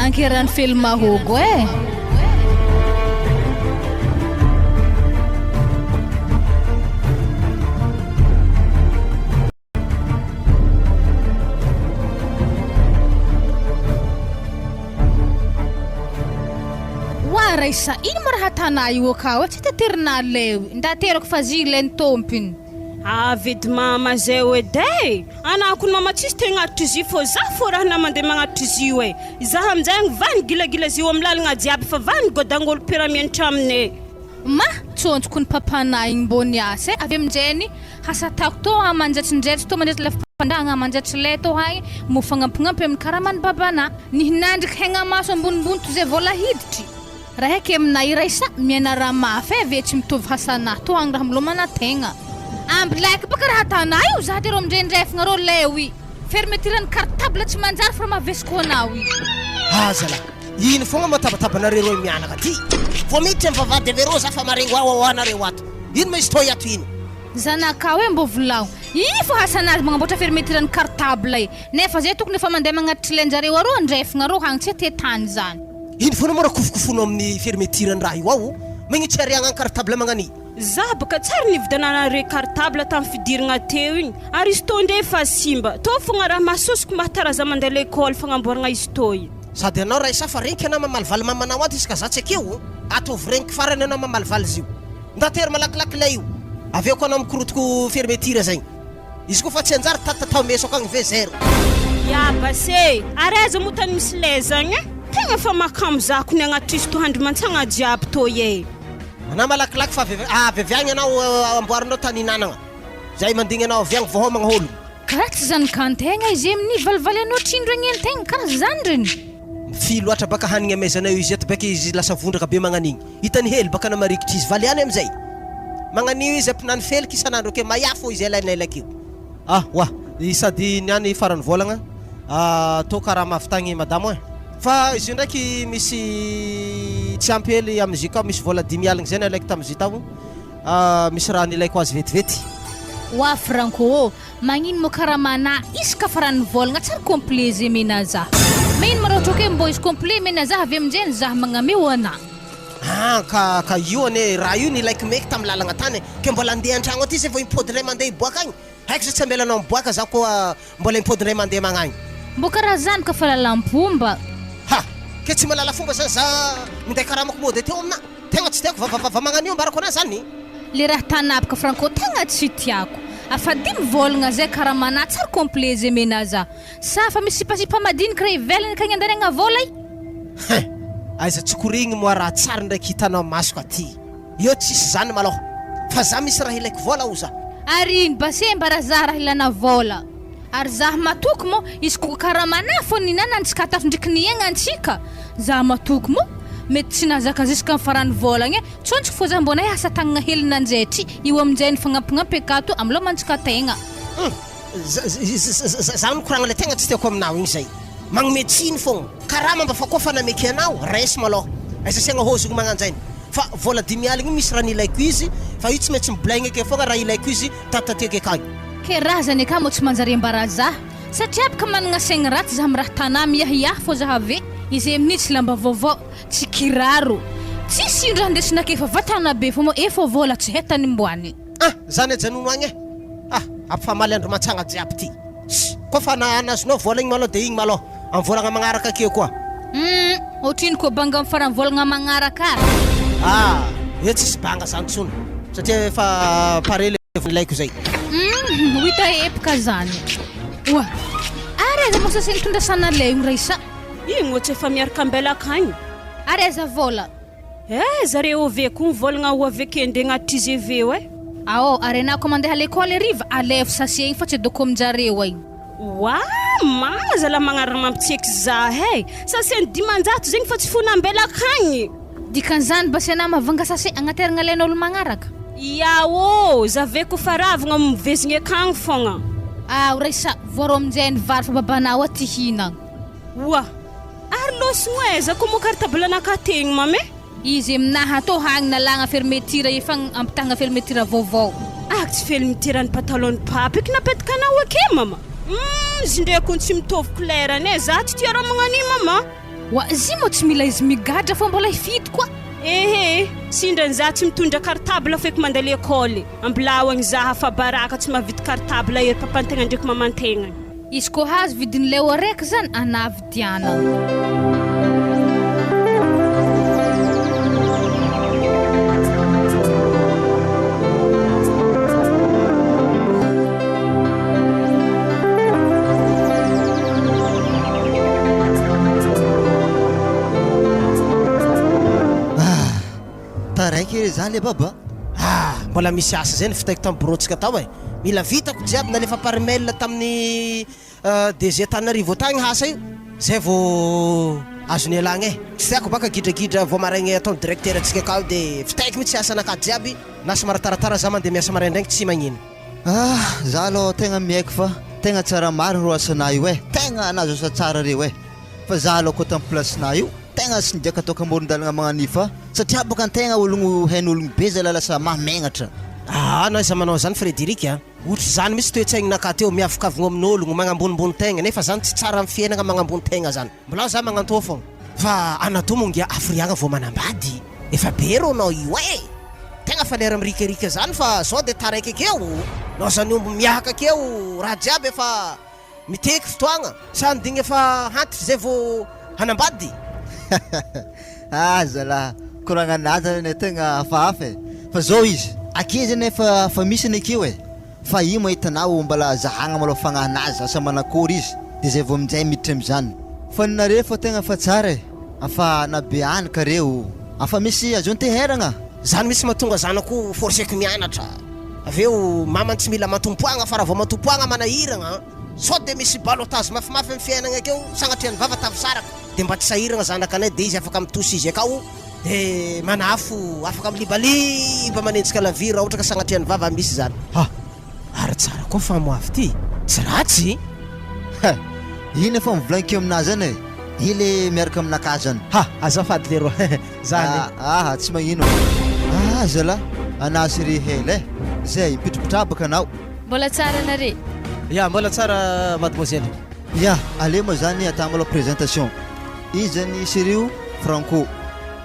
Ankerany fely mahogo eh. Oa Raissa, ino moa raha tanà io akao e? Tsy taterina leo. Ndaterako fa zy ilay ny tompiny. Avy edy mama zay oe day! Anah kony mama tsisy te hagnatitry izy io fô zah fô raha na mandeha magnatitry izy io e! Zah aminjay agny va nigilagila izy io amy lalagna jiaby fa va nigodagn'olo piramianitra aminy e! Ma, tsôntsoko ny papanah igny mbô niasa e! Avy aminjay Hasatako tô aman-jatsy-ndratsy tô mandratsy lafim-pandrahagna aman-jatsy lay tô hagny mofo fagnampignampy amin'ny karaman'i babanà. Nihinandriky hegnamaso ambonimbony toy izay vôla hiditry. Raha eky aminà iraisa, mianara mafy e ve tsy mitovy hasanà tô hagny raha milomana tegna. Ambilaiky baka raha tanà io za ty rô mindrendrefagna rô lay oi. Fermeture ny cartable tsy manjary fa mavesiko anao i. Aza lah! Ino fogna ma tabatabanareo roy mianaka ty? Vao miditra am vavahady avy arô za fa maregny wawawa nareo ato. Ino ma izy toi ato ino? Zanakao e mbô volagno. Ii fô asanazy magnamboatra fermeture ny cartable e. Nefa zay tokony efa mandeha magnatitry lenjareo arô andrefagna arô hagny tsy aty tany zany. Ino foana moa raha kofokofonao amin'ny fermeture ny raha io ao? Magnitsy ariagna ny cartable magnani. Za baka tsary nividiananare cartable tam fidiragna teo igny ary izy tô ndray efa simba, tô fogna raha mahasosoko mahatara za mandeha lekôly fagnamboaragna izy tô. Sady anao Raissa fa renky anao mamalivaly mamanao ato izy ka za tsy akeo, ataovy renky farany anao mamalivaly izy io. Nda tery malakilaky lay io. Avy eo ko anao mikorotoko fermeture zegny. Izy koa fa tsy hanjary tatitatao meso akagny ve zero. Ya base, ary aiza moa tany misy lay zagny e? Tegna fa mahakamo za ko ny agnatriso to handry mantsagna jiaby toy e. Anao malakilaky fa avy avy agny anao amboarinao tany hinanagna. Zay mandigny anao avy agny vao homagna holo. Karaha tsy zanakantegna izy amin'ny valivaly anao trindro agny antegna karaha zandriny. Mifily loatra baka hanigny amezanay io izy eto beka izy lasa vondraka be magnanigny. Hitany hely baka namarikitry izy valiany amizay. Magnanio izy ampinany feliky isanandro ake maia fô izy elainela akeo. Ah oa i sady niany farany vôlagna ah tô karaha mahavitagny madamo ein. Fa izy io ndraiky misy tsy ampy hely amizio kao misy vôla 50 aligny zay nalaiko tamizio tao ah misy raha nilaiko azy vetivety. Oa Franco ô, magnino mô karamanà isaka faran'ny vôlagna tsary complet ze mena zah. Magnino ma raha ohatra ke mbô izy complet mena zah avy aminjay ny zah magname ho anà. Ah ka ka io anie raha io nilaiko meky tamin'ny lalagna tany e, ke mbola andeha antragno aty zay vao hipody ndray mandeha hiboaka agny, haiko zay tsy ambelanao miboaka zaho koa mbola hipody ndray mandeha magnagny. Mbô karaha zany ka fahalalam-pomba. Ha! Ke tsy mahalala fomba zany za minday karamako mody teo amina, tegna tsy tiako vavavava magnan'io ambarako anah zany. Le raha tanapaka franco tegna tsy tiako, afa dimy vôlagna zay karamanà tsary complet ze mena za. Sa fa misy sipasipa madiniky raha ivelany ka agnandanegna vola i? Hein! Aiza tsy korigny moa raha tsary ndraiky hitanao masoko aty. Eo tsisy zany malôha. Fa za misy raha ilaiko vôla oza. Ary ino base mba raha za raha ilana vôla. Ary za matoky moa izy ko karamanà fô ninanantsika tafindriky niaignantsika. Za matoky moa mety tsy nahazaka ziska ny farany vôlagna e. Tsontsiko fô za mbô nahay asa tagnagna hely nanjaitry io aminjay nifagnampignampy akato amy lômantsika tegna. Hum! Za mikoragna le tegna tsy tiako aminao igny zay. Magnome tsiny fogna. Karama mba fa koa fa nameky anao, raiso malôha. Aiza asiagna hôzogno magnanjaigny. Fa vôla 50 igny misy raha nilaiko izy, fa io tsy maintsy miblaigny ake fogna raha ilaiko izy tatatiako akagny. Ke raha zany aka moa tsy manjary ambara zah satria aby ka managna saigny ratsy zah am raha tanà miahiahy fô zah ave izy amin'io tsy lamba vaovao tsy kiraro tsisy ino raha ndesina ake fa vatana be fô moa efô vôla tsy hay tany omboany. Ah! Zany ajanogno agny eh! Ah! Ampifamaly andro mantsagna jiaby ty! Ss! Koa fa na nazonao vola igny malôha de igny malôha am volagna magnaraka akeo koa. Humm! Otrino koa banga am faran'ny volagna magnaraka ary. Ah! Eo tsisy banga zany tsony satria efa pare le vola ilaiko zay. Humm! Ho hita epoka zany. Oa! Ary aiza moa sase nitondra sanalay io Raissa? Igny ohatry efa miaraka ambela akagny. Ary aiza vola? Eh zareo ove koa mivolagna ho avy ake nde agnatitry GV eo eh. Ao, ary enah koa mandeha lekôly hariva, alevo sase igny fa tsy adoko aminjareo agny. Oa! Mama zalah magnarana mampitseky zah eh! Sase ny 500 zegny fa tsy fona ambela akagny. Dikan'izany basy enah mahavanga sase agnateragna alain'olo magnaraka. Ia ô! Zave kofa ravagna mivezigny akagny fogna. Ao Raissa, voaro aminjay ny vary fa babanao aty hihinagna. Oa! Ary lôsogno aiza ko moa cartable anakahy tegny mama e? Izy aminaha tô hagny nalagna fermeture efa ampitahagna fermeture vaovao. Ak tsy fermeture ny patalon ny pape eky napetaka anao ake mama? Humm izy ndray kony tsy mitovy couleur-ny e, za tsy tia raha magnan'io mama. Oa zy moa tsy mila izy migadra fa mbola hifidy koa. Ehe, sindra ny za tsy mitondra cartable feky mandeha lekôly, ambilao agny za fa baraka tsy mahavita cartable ery papantegna ndreky mamantegna. Izy koa hazo vidiny leo araiky zany anah vidianao. Ah! Taraiky re zany le baba. Ah! Mbola misy asa zay ny fitaiko tamin'ny bureau-tsika tao e! Mila vitako jiaby nalefa par mail tamin'ny DG Antananarivo tagny asa io zay vao azo nialagna e! Tsy tiako baka gidragidra vao maraigny ataon'ny directeur antsika akao de fitaiko mitsy asanakahy jiaby na somary taratara za mandeha miasa maraindraigny tsy magnino. Ah! Za aloha tegna miaiky fa tegna tsara marina reo asanà io eh! Tegna nahazo asa tsara reo eh! Fa za aloha koa tam place-nà io tegna tsy nidiaka ataoko amoron-dalagna magnan'io fa satria bôka antegna ologno hain'ologno be zalahy lasa mahamegnatra. Aa na iza manao an'izany Frederic a! Ohatr'izany mihitsy toe-tsaigninakahy teo, miavokavogno amin'ologno, magnambonimbony tegna, nefa zany tsy tsara amin'ny fiainagna magnambony tegna zany. Mbola za magnantô fogna. Fa anatô moa ngia hafiriagna vao manambady? Efa be rô nao io eh! Tegna fa lera mirikarika zany fa zao de taraiky akeo, nao zany omby miahaka akeo, raha jiaby efa miteky fotoagna, sa andigny efa hantitry zay vao hanambady? Ah zalah, koragnanà zany anie tegna hafahafa e! Fa zao izy, ake zany efa fa misy anie akeo e! Fa io ma hitanao mbala zahagna malôha fagnahinazy asa manakôry izy de zay vao aminjay miditra amizany. Fa ny nareo fa tegna fa tsara e! Afa na be any ka reo afa misy azo anteheragna. Zany mitsy mahatonga zanako forceko mianatra, avy eo mamany tsy mila matompoagna fa raha vao matompoagna manahiragna an! Sao de misy ballottage mafimafy am fiainagna akeo sagnatrian'ny vava tafisaraka de mba tsy sahiragna zanakanay de izy afaka mitosy izy akao de manafo afaka milibaliba manenjika la vie raha ohatra ka sagnatrian'ny vava misy zany. Ha! Ary tsara koa famoavy ty! Tsy ratsy! Ha! Ino efa mivolaniko aminà zany e! I le miaraka aminakahy zany. Ha! Azafady leroa! Zany e! Aha! Tsy magnino! Ah zalah! Anà sy ry hela e! Zay mipitripitrabaka anao! Mbola tsara nare. Ya, mbola tsara mademoiselle. Ya, aleo moa zany atao malôha présentation. Izy zany Serio Franco,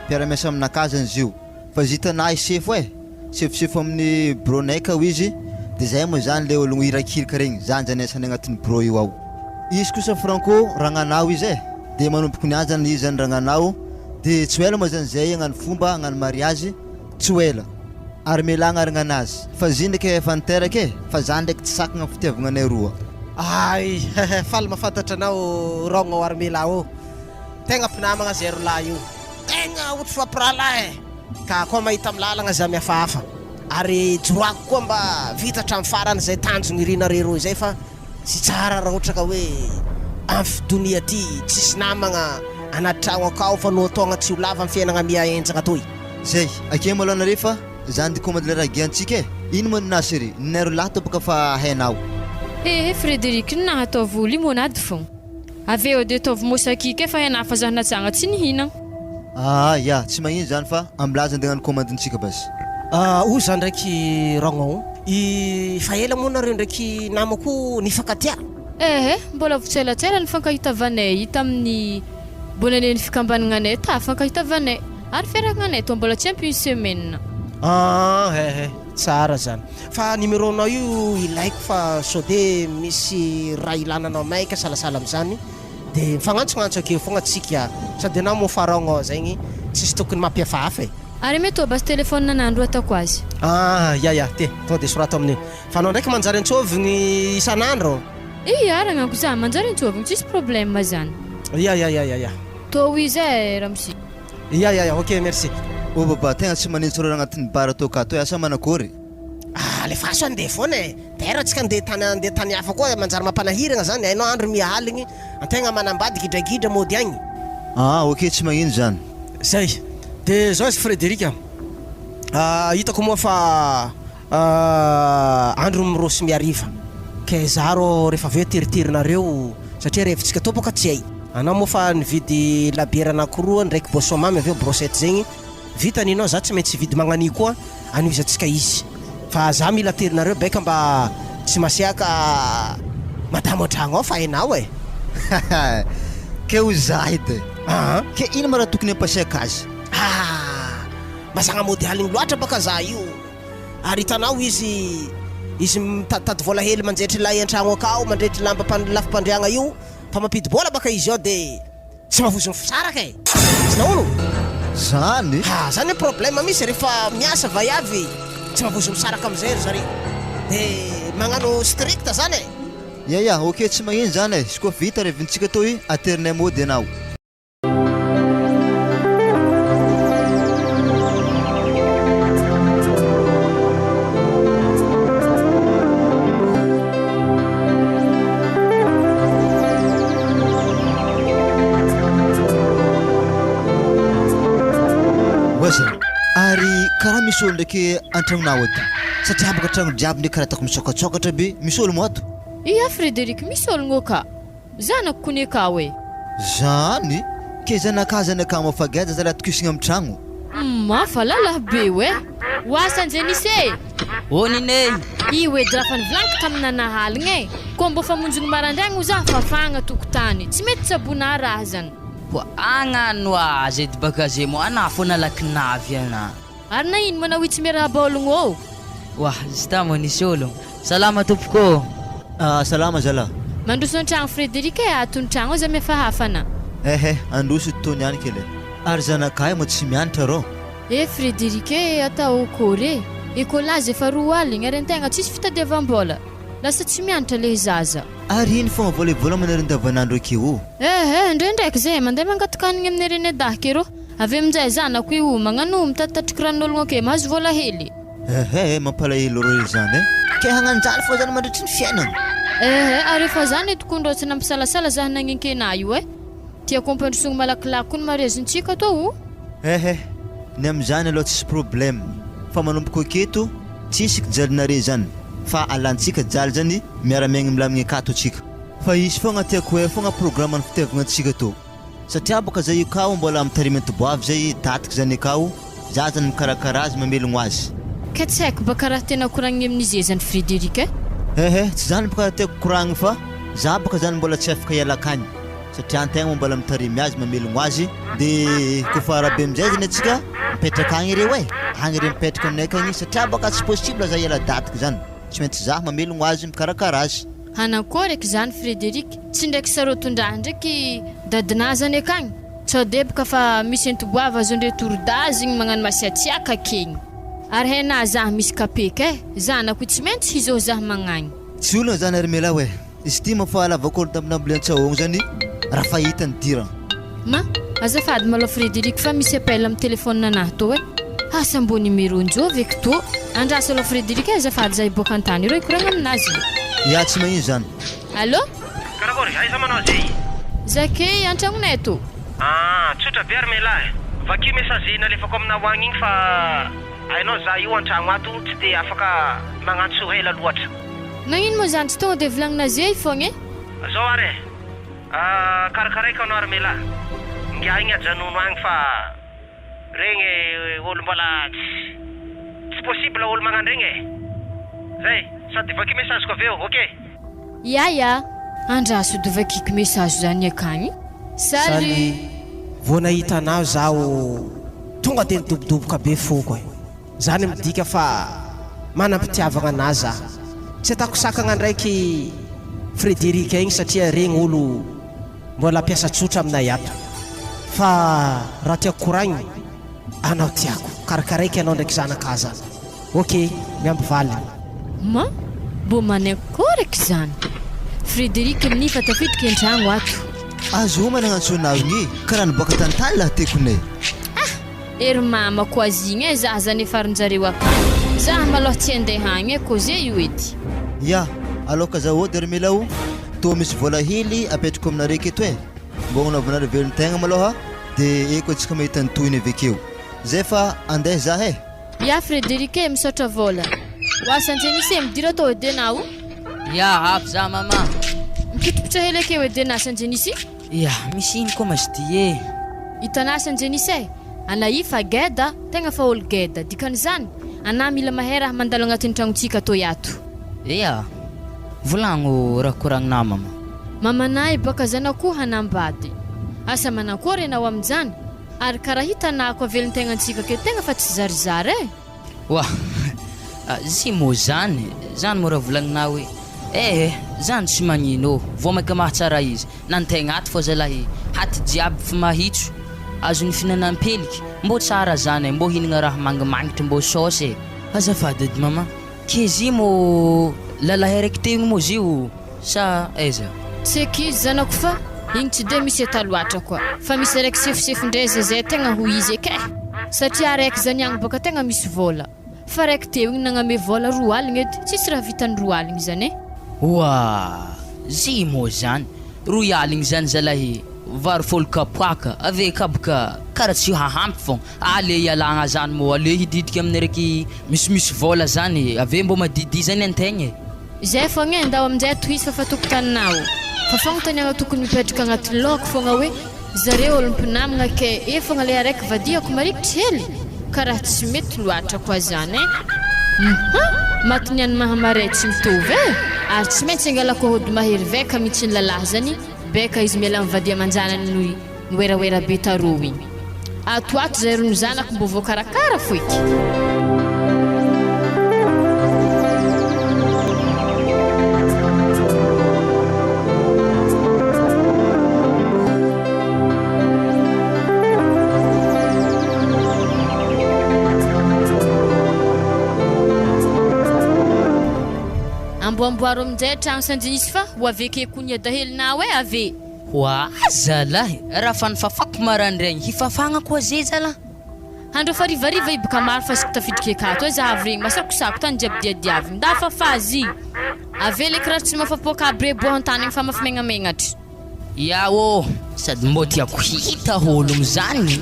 mpiara-miasa aminakahy zany izy io. Fa izy hitanà i sefo e, sefosefo amin'ny bureau-nay kao izy, de zay moa zany le ologno irakiraka regny, zany zany asany agnatin'ny bureau io ao. Izy kosa Franco ragnanao izy e, de manomboko niany zany izy zany ragnanao, de tsy ho ela moa zany zay hagnano fomba, hagnano mariazy, Tsy ho ela. Ary mialà agnarana anazy. Fa zy ndraiky efa niteraka e! Fa za ndraiky tsy sakagna am fitiavagna anay roa. Ay! Faly mahafantatra anao Raogna Armela ô! Tegna mpinamagna zay rolahy io. Tegna ohatry fa mpirahalahy e! Ka koa mahita am lalagna za mihafahafa. Ary joroako koa mba vita hatramin'ny farany zay tanjogno irinareo roa izay fa Tsy tsara raha ohatra ka hoe amf donia ty tsisy namagna anaty tragno akao fa noho taogna tsy ho lava ny fiainagna miha henjagna toy. Zay, akia malôha nareo fa za nde commande le raha giantsika e! Ino moa ninahy chérie, ninay rolahy tompoko fa hainao. Hehe Frederic ninahy ataovy limonade fogna. Avy eo de ataovy mosakika fa enahy fa zah natsagna tsy nihinagna. Aa ya, tsy magnino zany fa ambilaza nde hagnano commande-ntsika basy. Ah o za ndraiky Raogna o. I fa ela moa nareo ndraiky namako nifankatia? Ehe, mbola vao tselatsela nifankahitavanay tamin'ny bonne année ny fikambanananay ta fankahitavanay ary fiarahagnanay toa mbola tsy ampy une semaine. Ah ehe, tsara zany. Fa numéro-nao io ilaiko fa sode misy raha ilana anao maika salasala amizany de mifagnantsognantso akeo fogna tsika sady anao moa faraogno zegny tsisy tokony mampihafahafa e. Ary mety ho base téléphone anah ro ataoko azy. Ah ya ya ty tonga de sorato amin'io fa anao ndraiky manjary antsôvigny isan'andro. Ia ragnako za manjary antsôvigny tsisy problème zany. Ya ya ya ya ya. Tô izy eh ramose. Ya ya ya ok merci. Oh baba tegna tsy manintsy rôra agnatin'ny bar atao akato e asa manakôry? Ah alefaso andeha foana e! D'ailleurs antsika andeha tany andeha tany hafa koa manjary mampanahiragna zany, hainao andro miha aligny, antegna manambady gidragidra mody agny. Ah ok tsy magnino zany. Zay. De zao izy Frederic a, hitako moa fa andro mirosy mihariva, ke za rô refa avy eo teriterenareo satria revintsika tô boka tsy hay. Anao moa fa nividy labiera anakiroa ndraiky boisson mamy avy eo brochette zegny, Vita ninao za tsy maintsy hividy magnania koa anohizantsika izy fa za mila aterinareo beka mba tsy masiaka madamo antragno ao fa hainao e. Haha. Ke ho za edy e. Aa. Ke ino ma raha tokony ampasiaka azy? Aa! Mazagna mody aligny loatra baka za io. Ary hitanao izy izy mitaditady vola hely manjetry lay antragno akao, mandretry lamba lafim-pandriagna io, fa mampidi-bola baka izy ao de tsy mahavozo ny fisaraka e! Tsy nahono? Zany? Ha, zany ny problème misy rehefa miasa vaiavy tsy mahavozo misaraka amizay ry zareo. De magnano strict zany e! Ya ya, ok tsy magnino zany e, izy koa vita revintsika toy aterinay mody ianao. Oa zany, ary karaha misy olo ndraiky antragnonao ato, satria baka tragno jiaby ndraiky karaha ataoko misokatsokatra be, misy olo moa ato? Ia Frédéric misy ologno ka! Zanako kony akao e! Zany? Ke zanakà zanakà mafagaiza zalahy tokisogna am tragno? Humm valala be oe! Ho asa Anjenisy e! Ô Niney! Io edy raha fa nivolaniko tamin'anah aligna e! Koa mbô famonjigny marandraigny ho zah fafagna tokotany, tsy mety tsaboinah razana. Koa agnano azy edy baka ze moa anah fô nalaky navy anah. Ary na ino manao itsy miarahaba ologno ô! Wah zta moa nisy ologno. Salama tompoko ô! Ah salama zalah. Mandroso an-tragno Frederic e, ato ny tragno aza mihafahafana. Ehe, androso tony ihany kely e. Ary zanak'ahy moa tsy mianatra rô? Eh Frederic e, atao akory e? Ecolage efa 2 aligny ary antegna tsisy fitadiavam-bola. Lasa tsy mianatra le zaza. Ary ino fogna vola manareo andavanandro akeo? Eh eh, ndraindraiky zay mandeha mangataka hanigny amin'ny renedahiko erô. Avy aminjay zanako io magnano mitatitatriky ranon'ologno ake mahazo vola hely. Eh eh, mampalahelo rô izany eh. Ke hagnanjany fô zany mandritry ny fiainagna. Eh eh, ary efa zany eto koa ndrô tsy nampisalasala zah nagnenkenah io eh. Tiako ampandrosoigny malakilaky koa ny mariazintsika tô o. Eh eh, ny amin'izany aloha tsisy problème fa manomboka aketo tsisy kijalinare zany fa alantsika jaly zany miara-miaigny milamigny akato atsika. Fa hisy foagna tiako hoe foagna programme ny fitiavagna antsika tô. Satria boka zay io kao mbola mitarimy antoboavy zay dadiko zany akao, za zany mikarakara azy mamelogno azy. Ka tsy haiko baka raha tena koragniny amin'izy zany Frederic eh. Hehe, tsy zany boka raha tiako koragniny fa za boka zany mbola tsy afaka hiala akagny satria antegna moa mbola mitarimy azy mamelogno azy de kofa raha be amizay zany atsika mipetraka agny reo eh, agny re mipetraka aminay akagny satria boka tsy possible za hiala dadiko zany, tsy maintsy za mamelogno azy mikarakara azy. Hanakôry eky zany Frédéric, tsy ndraiky sarôton-draha ndraiky dadinà zany akagny? Sao deboka fa misy entoboava azondreo tour-dazy igny magnano masiatsiaka akegny. Ary hainà zah misy kapeky eh, zanako tsy maintsy hizô zah magnagny. Tsy olana zany ry melaw eh! Izy ity ma fa lavak'olo tamin'ny nambolen-tsahogno zany raha fahita ny dirana. Ma, azafady malôha Frédéric fa misy appel am téléphone anah tô eh! Asa mbô numéro njôvy eky tô! Andraso alôha Frédéric eh azafady za hiboaka antany ireo hikoragna aminazy. Ya tsy magnino zany. Allô? Karakory, aiza manao zay? Za key antragnonay tô. Ah, tsotra be ary melah eh! Vakio message nalefako aminao agny igny fa hainao za io antragno ato tsy de afaka magnantso ela loatra. Nagnino moa zany tsy tonga de volagnina zey fogna eh? Zao ary eh! Ah karakaraiko anao ry melah, ingahy igny ajanono agny fa regny olo mbola tsy tsy possible olo magnano regny e! Zay, sady vakio message ko avy eo, ok! Ya ya, andraso edy vakiko message zany akagny. Salut! Salut! Vao nahita anao zaho tonga de nidobodoboka be foko e! Zany midika fa manam-pitiavagna anah zah. Tsy atako sakagna ndraiky Frederic igny satria regny olo mbola mpiasa tsotra aminay ato. Fa raha tiako koragniny, anao tiako. Karakaraiko ianao ndraiky zanakah zany. Ok, miamby valiny. Ma, mbô manenkory eky zany. Frederic amin'io fa tafiditra an-tragno ato. Azo homana agnantsoanao igny karaha niboaka tantany lahy tekony e. Ah! Ery mamako azy igny e zah zany efa arinjareo akany zah malôha tsy andeha agny e koze io edy. Ya, aloka zaody ry Mila o, toa misy vola hely apetrako aminareo aketo e, mbô agnanaovanareo velon-tegna malôha de eko antsika mahita ny tohiny avekeo. Zay fa andeha zah e. Ya Frederic e, misaotra vôla. Ho asa Anjenise e, midira atao Edena o. Ya, avy zah mama. Mipitripitra hely akeo Edena sy Anjenisy. Ya, misy ino koa ma izy ty e? Hitanà sy Anjenise e! Anà i fa geda, tegna fa olo geda, dikan'izany, anà mila mahay raha mandalo agnatin'ny tragnontsika toy ato. Ea, volagno raha koragninà mama. Mamanà i baka zanako hanambady. Asa manankory enao amin'izany? Ary karaha hitanako avelon-tegnantsika ke tegna fa tsy zarizary e! Oa! Zy mô zany, zany mô raha volagninao hoe eh eh, zany tsy magnino ô, vao maika mahatsara izy, na ny tegna ato fô zalahy haty jiaby fa mahitso, azon'ny fihinanam-peliky, mbô tsara zany e, mbô hihinagna raha mangimagnitry mbô saosy e! Azafady edy mama, ke zy mô lalahy araiky teo igny mô zy io sa aiza? Tsy eky izy zanako fa igny tsy de misy eta loatra koa fa misy araiky sefosefon-draiza zay tegna ho izy eky eh! Satria araiky zany agny boka tegna misy vôla fa raiky teo igny nagname vôla roa aligny edy tsisy raha vitany roa aligny zany eh! Oa! Zy mô zany roy aligny zany zalahy vary folo kapoaka ave kaboka kara tsy hahampy fogna ale ialagna zany mô ale hididika amin'ny araiky misimisy vôla zany ave mbô madidi zany antegna e! Zay fogna e, ndao aminjay tohizo fa fa tokotaninao. Fa fagnontaniagna tokony mipetraka agnaty lohako fogna hoe zareo olo mpinamagna ke e fogna le araiky vadiako marikitry hely? Karaha tsy mety loatra koa zany e! Hum maty ny any Mahamare tsy mitovy e! Ary tsy maintsy angalako hody mahery vaika mitsy ny lalahy zany beka izy miala am vady aman-janany noho ny werawera be tarô igny. Ato ato zay ro ny zanako mbo voakarakara foiky. Amboamboaro aminjay tragno sanjinisy fa ho avy eke koa ny adahelinao e ave. Hoa zalahy, raha fa nifafako marandraigny, hifafagna koa ze zalah? Handro fa harivariva i boka maro fa siko tafidriky akato e zahavo regny masakosako tany jiaby diadiavigny nda fafazy avela i kiraro tsy mafapoaka aby re boa antany agny fa mafimegnamengatry. Ya ô, sady mbô tiako hita hôlogno zany,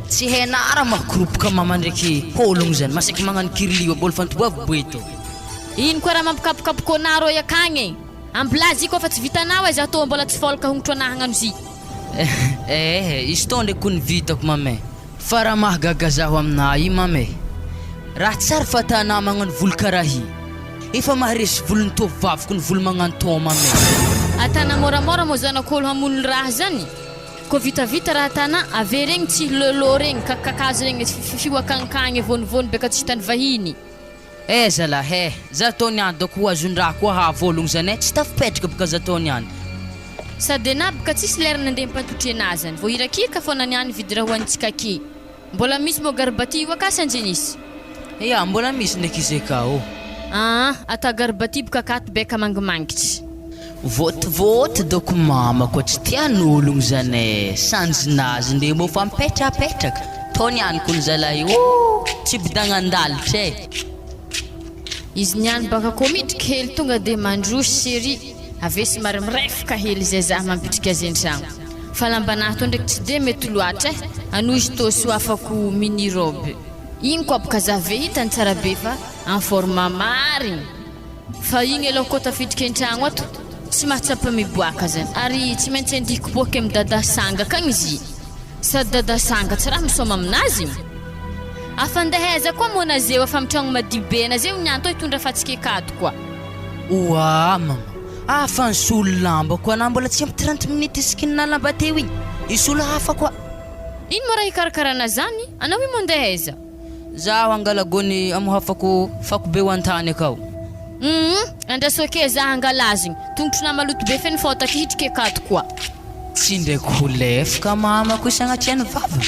tsy hainà raha mahakoropoka mama ndraiky hôlogno zany, masaky magnano kiriliwa bôly fantoboavy boeto. Ino koa raha mampikapokapoka anà rô akagny e? Ambilazy koa fa tsy vitanao aiza toa mbola tsy fôlaka hongotro anah hagnano zy. Eh izy tô ndraiky kony vitako mama e! Fa raha mahagaga zaho aminà io mama e! Raha tsara fatanà magnano volo karaha i! Efa maharesy volon'ny tovovaviko ny volo magnano tô mama e! Atana môramôra mô zanak'ôlo hamono raha zany? Kô vitavita raha atana ave regny tsy lôlô regny, kakakazo regny, fioakankagny vônivôny beka tsy hitan'ny vahiny. Eh zalahy eh! Za tô niany doko ho azon-draha koa hahavoalogno zany eh! Tsy tafipetraka boka za tô niany. Sady enah boka tsisy lera nandeha mpantotry enah zany vao hirakiraka fona niany vidy raha hoanitsika aky. Mbola misy mô garbaty io aka sa nje nisy? Ya mbola misy ndraiky izy aka ô. Aa ata garbaty boka akato beka mangimangitry. Vôtivôty doko mama koa tsy tian'ologno zany eh! Sanjinazy nde mbô fa mipetrapetraka tô niany kony zalahy ô! Tsy bidagnan-dalitra eh! Izy niany baka koa midriky hely tonga de mandroso chérie ave somary mirefoka hely zay zah mampitrika azy antragno fa lambanah tô ndraiky tsy de mety loatra eh anozy tô soafako mini robe igny koa baka zah ve hitany tsara be fa en forme marigny Fa igny aloha koa tafiditra an-tragno ato tsy mahatsapa miboaka zany ary tsy maintsy andihy kiboaky amin'i Dada Sanga akagny izy sady Dada Sanga tsy raha misaoma aminazy igny. Afa andeha aiza koa moa nazeo afa amy tragno madio be anazeo niany tô hitondra fatsika akato koa. Oa mama, afa nisolo lamba koa anah mbola tsy ampy 30 minutes isaky ny nalamba teo igny, hisolo hafa koa. Ino moa raha hikarakarana zany, anao io mandeha aiza? Zaho hangala gony amohafako fako be ho an-tany akao. Humm andraso ake za hangala azy igny, tongotronà maloto be feno fôtaka hitrika akato koa. Tsy ndraiky ho lefaka mamako sagnatria ny vava.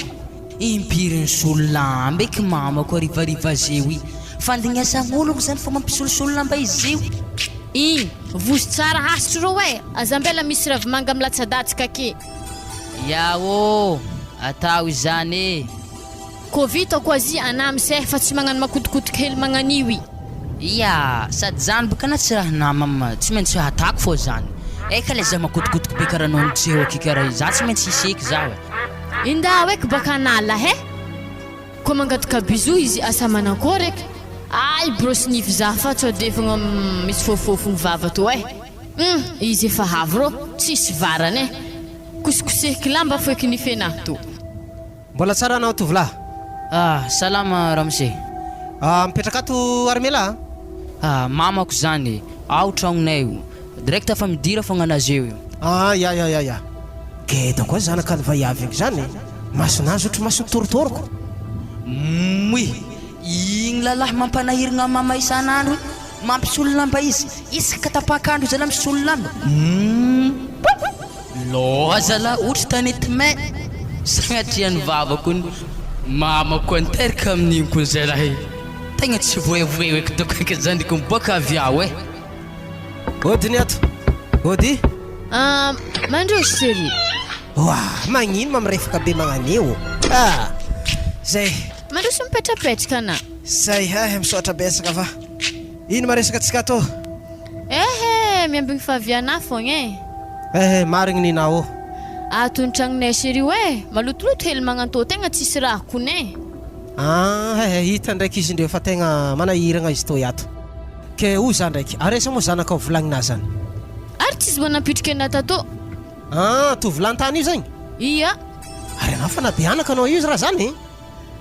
Impiry nisolo lamba eky mamako harivariva zeo i. Fandignasagn'ologno zany fa mampisolosolo lamba izy zeo. Igny, vozo tsara hasitry rô e! Aza ambela misy ravimanga milatsadatsaka ake. Ya ô! Atao izany e! Ko vitako azia anah miseha fa tsy magnano makotokotoky hely magnanio i. Ia, sady zany boka na tsy raha namam tsy maintsy hatako fô zany. Eka le za makotokotoky be karaha anao niseho aky karaha io, za tsy maintsy hiseky zaho e. Indaho eky baka anala he! Ko mangataka bisou izy asa manankôry eky, ay brosy nify za fa tsao de fogna misy fôfôfogny vava tô eh! Hum izy efa avy rô, tsisy varany eh! Kosokosehiky lamba foeky nify enah tô. Mbola tsara anao tovolahy. Ah, salama ramose. Ah, mipetraka ato Armela a. Ah, mamako zany e, ao tragnonay io. Direct fa midira fogna anazeo io. Ah, ya ya ya ya. Geda koa zanaka ny vaiavy igny zany e! Masonazy ohatry mason'ny torotoro ko! Moi! Igny lalahy mampanahiragna mama isan'andro igny, mampisolo lamba izy, isaka tapak'andro zalahy misolo lamba, humm! Loha zalahy ohatry tanety may, sagnatria ny vava kony mama koa niteraka amin'igny kony zalahy, tegna tsy voevoeo eky doko eky zandriko miboaka avy ao e! Ody ny ato. Ody. Ah, mandroso chérie. Oah, magnino ma mirefaka be magnanio ah. Zay. Mandroso mipetrapetraka ana. Zay eh, misaotra betsaka fa ino ma resaka tsika ato? Ehe, miambigny fahavianà fogna e. Ehe, marigny ninà ô. Ato ny tragnonay chérie oe, malotoloto hely magnantô tegna tsisy raha kony e. Ah, ehe, hita ndraiky izy ndreo fa tegna manahiragna izy tô iato. Ke o za ndraiky, ary aiza moa zanakao volagnina zany? Ary tsisy mba nampitrika anah tato. Ah, tovolahy an-tany io zegny? Ia. Ary anao fa nabe anaka anao io raha zany e?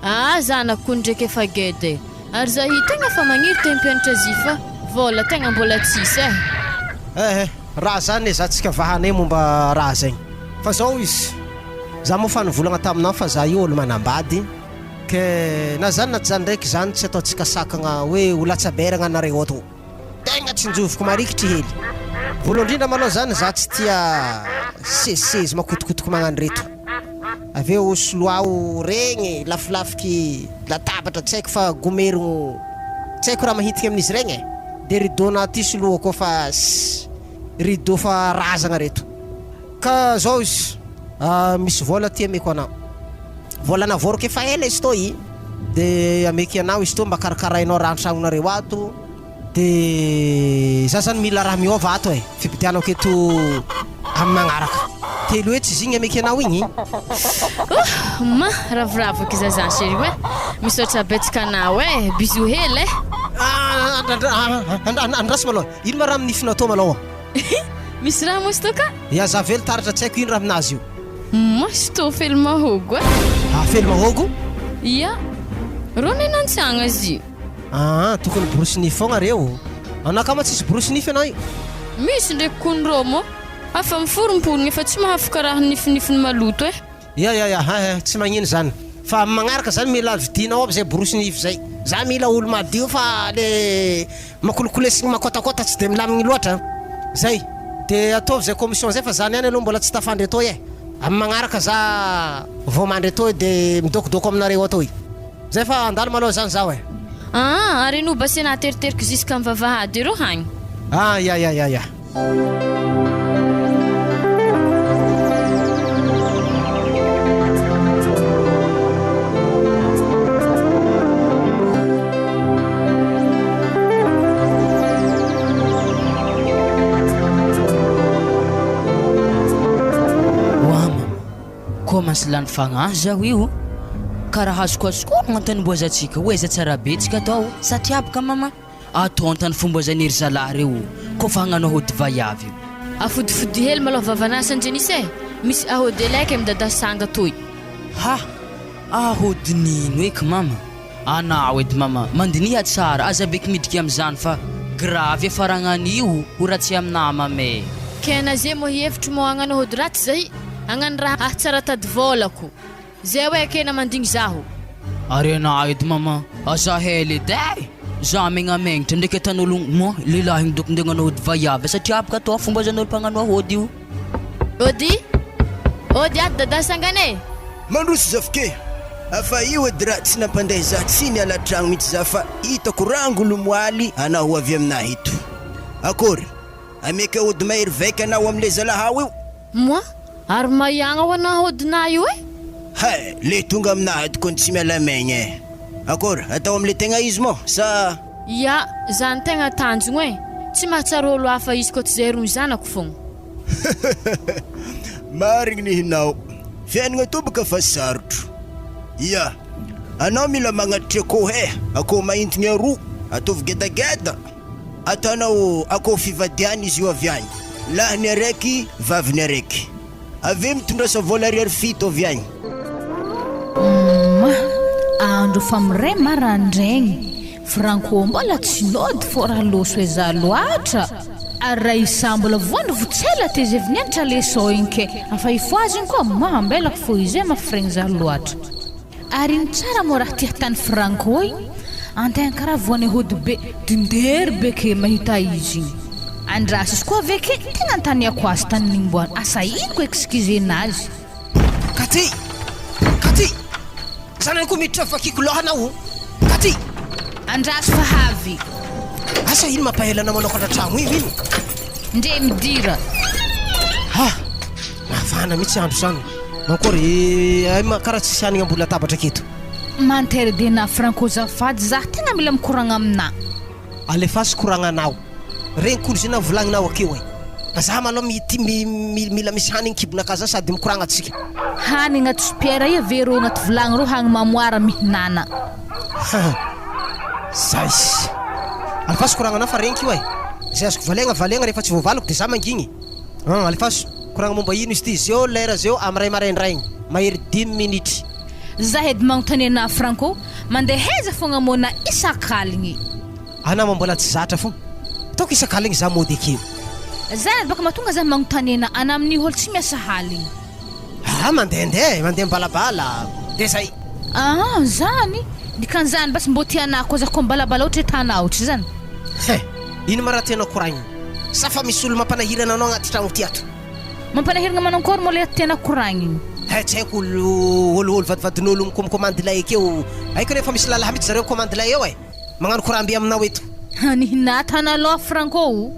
Ah, zanako koa ndraiky efa geda e. Ary za io tegna fa magniry te hampianatra azy fa vôla tegna mbola tsisy eh. Eh eh, raha zany e za tsika vahanay momba raha zegny. Fa zao izy, za moa fa nivolagna taminao fa za io olo manambady, Ke na zany na tsy zany ndraiky zany tsy ataontsika sakagna hoe ho latsaberagna anareo ato. Tegna tsinjoviko marikitry hely. Voalohany indrindra malôha zany za tsy tia sezisezy makotikotiky magnano reto. Avy eo soloao regny lafolafiky latabatra tsy haiko fa gomerigno tsy haiko raha mahintigny amin'izy regny e. De rideau-nà ty soloako koa fa rideau fa razagna reto. Ka zao izy, misy vôla ty ameko anao. Vôla navôriko efa ela izy tô i, de ameky anao izy tô mba karakarainao raha an-tragnonareo ato, de za zany mila raha miôva ato e, fibidianako eto amin'ny magnaraka. 300 izy igny ameky anao igny. Ouh ma ravoravo aky zaza chérie oe misaotra betsaka anao e bisous hely e. Andraso malôha, ino ma raha amin'ny nifinao tô malôha? Misy raha moa sto ka? Ya za velo taratra tsy haiko ino raha aminazy io. Moi sto fely mahogo eh. Ah fely mahogo? Ya. Rô nenantsagna azy io. Aa tokony borosy nify fogna reo. Anao kama tsisy borosy nify anao io. Misy ndraiky kony rô mô. Afa miforomporogna efa tsy mahafaka raha nifinifiny maloto eh. Ya ya ya eh tsy magnino zany fa am magnaraka zany mila vidinao aby zay borosy nify zay za mila olo madio fa le makolokolesigny makotakota tsy de milamigny loatra zay de ataovy zay commission zay fa za niany aloha mbola tsy tafandry etoy eh am magnaraka za vao mandry etoy de midôkidôko aminareo atoy zay fa andalo malôha zany zaho eh. Aa ary no basena teriteriko jusqu'am vavahady ero hagny. Ah ya ya ya ya. Commence lany fagnahy zaho io karaha azoko azoko honogno an-tanimboazantsika ho aiza tsara be tsika atao satria baka mama Atontany fomba zany ry zalahy reo ko fa hagnano ahody vaiavy io. Afodifody hely malôha vavanasa Ndrenisy e! Misy ahody elaiky am dada sanga toy. Ha! Ahody nino eky mama? Anao edy mama, mandiniha tsara, aza beky midriky amizany fa grave faragnan'io ho ratsy aminà mama e! Kena ze mô hihevitry mô hagnano ahody ratsy zahy, hagnano raha hahatsara tady vôlako. Zay hoe kena mandigny zaho. Ary anah edy mama, aza hela edy eh! Za megnamengnitra ndraiky atan'olo moa lehilahy igny doko ndeha agnano ody vaiavy satria aby ka atao fomba zan'olo mpagnano aody io. Ody! Ody ato dada sangana e! Mandroso zafike a fa io edy raha tsy nampandeha za tsy niala tragno mitsy za fa hitako rangolo moaly anao ho avy aminah eto akory ameka ody mahery vaika anao amle zalahao io. Moi, ary maiagna ho anah aodinah io e! Hay, le tonga aminah ato kony tsy miala maigna e! Akôry, atao amle tegna izy moa, sa? Ya, zany tegna tanjogno e! Tsy mahatsara olo hafa izy koa tsy zay rony zanako fogna. Marigny ny hinao, fiaignana tô boka fa sarotro. Ya, anao mila magnatitry akôho e, akôho mahintigny aroa, ataovy gedageda. Ataonao akoho fivadiana izy io avy any. Lahiny araiky, vaviny araiky. Avy eo mitondrasa vola ariary fito avy any. Humm andro fa miray marandraigny, Franco mbola tsy nody fô raha loso eza loatra. Ary raha izaho mbola voandro vo tsy ela tezay avy nianatra leçon igny ke afa hifohaza igny koa ma ambelako fô izay mafiregny zaho loatra. Ary ino tsara moa raha tia tany franco igny antegna karaha voany hody be dindery be ke mahita izy igny. Andraso izy koa avy ake tegna antaniako azy tany nimboany asa ino ko excuse nazy. Katy! Katy! Zanany koa miditra vakiko lohanao o! Katy! Andraso fa havy. Asa ino mampahela anao manokatra tragno io ino? Ndre midira. Ha! Mafana mihitsy andro zany. Mankory eh, ay ma karaha tsisy hanigny ambony latabatra aketo. M'interdit na Franco zafady zah tegna mila mikoragna aminah. Alefaso koragnanao. Regny kolo zay na volagninao akeo e. Fa za malou mity mila misy hanigny kibonakahy za sady mikoragna tsika. Hany agnaty sopiera ia ve rô agnaty vilagny rô hagny mamoara mihinana. Ha! Zaiss. Alefaso koragnanao fa regniky io e. Zay azoko valiagna valiagna rehefa tsy voavaliko de za mangigny. An, alefaso. Koragna momba ino izy ty? Zeo lera zeo am ray maraindraigny. Mahery dimy minitry. Za edy magnontany anah Franco, mandeha aiza fogna mô na isak'aligny? Anah ma mbola tsy zatra fo. Ataoko isak'aligny za mody akeo. Zany baka mahatonga za magnontany anah, anah amin'io olo tsy miasa haligny. Ah mandehandeha e, mandeha mibalabala de zay. Ah zany? Dikan'izany basy mbô tianah koa za koa mibalabala ohatra hoe tanah ohatra zany. He! Ino ma raha tianao koragnina? Sa fa misy olo mampanahirana anao agnaty tragno ty ato? Mampanahirana manankory moa le tiana koragnina? He tsy haiko olo olo olo vadivadin'olo mikomkomandy lay akeo, haiko anie fa misy lalahy mitsy zareo mikomandy lay eo e! Magnano koramby aminao eto. Nihinà tana aloha Franco o!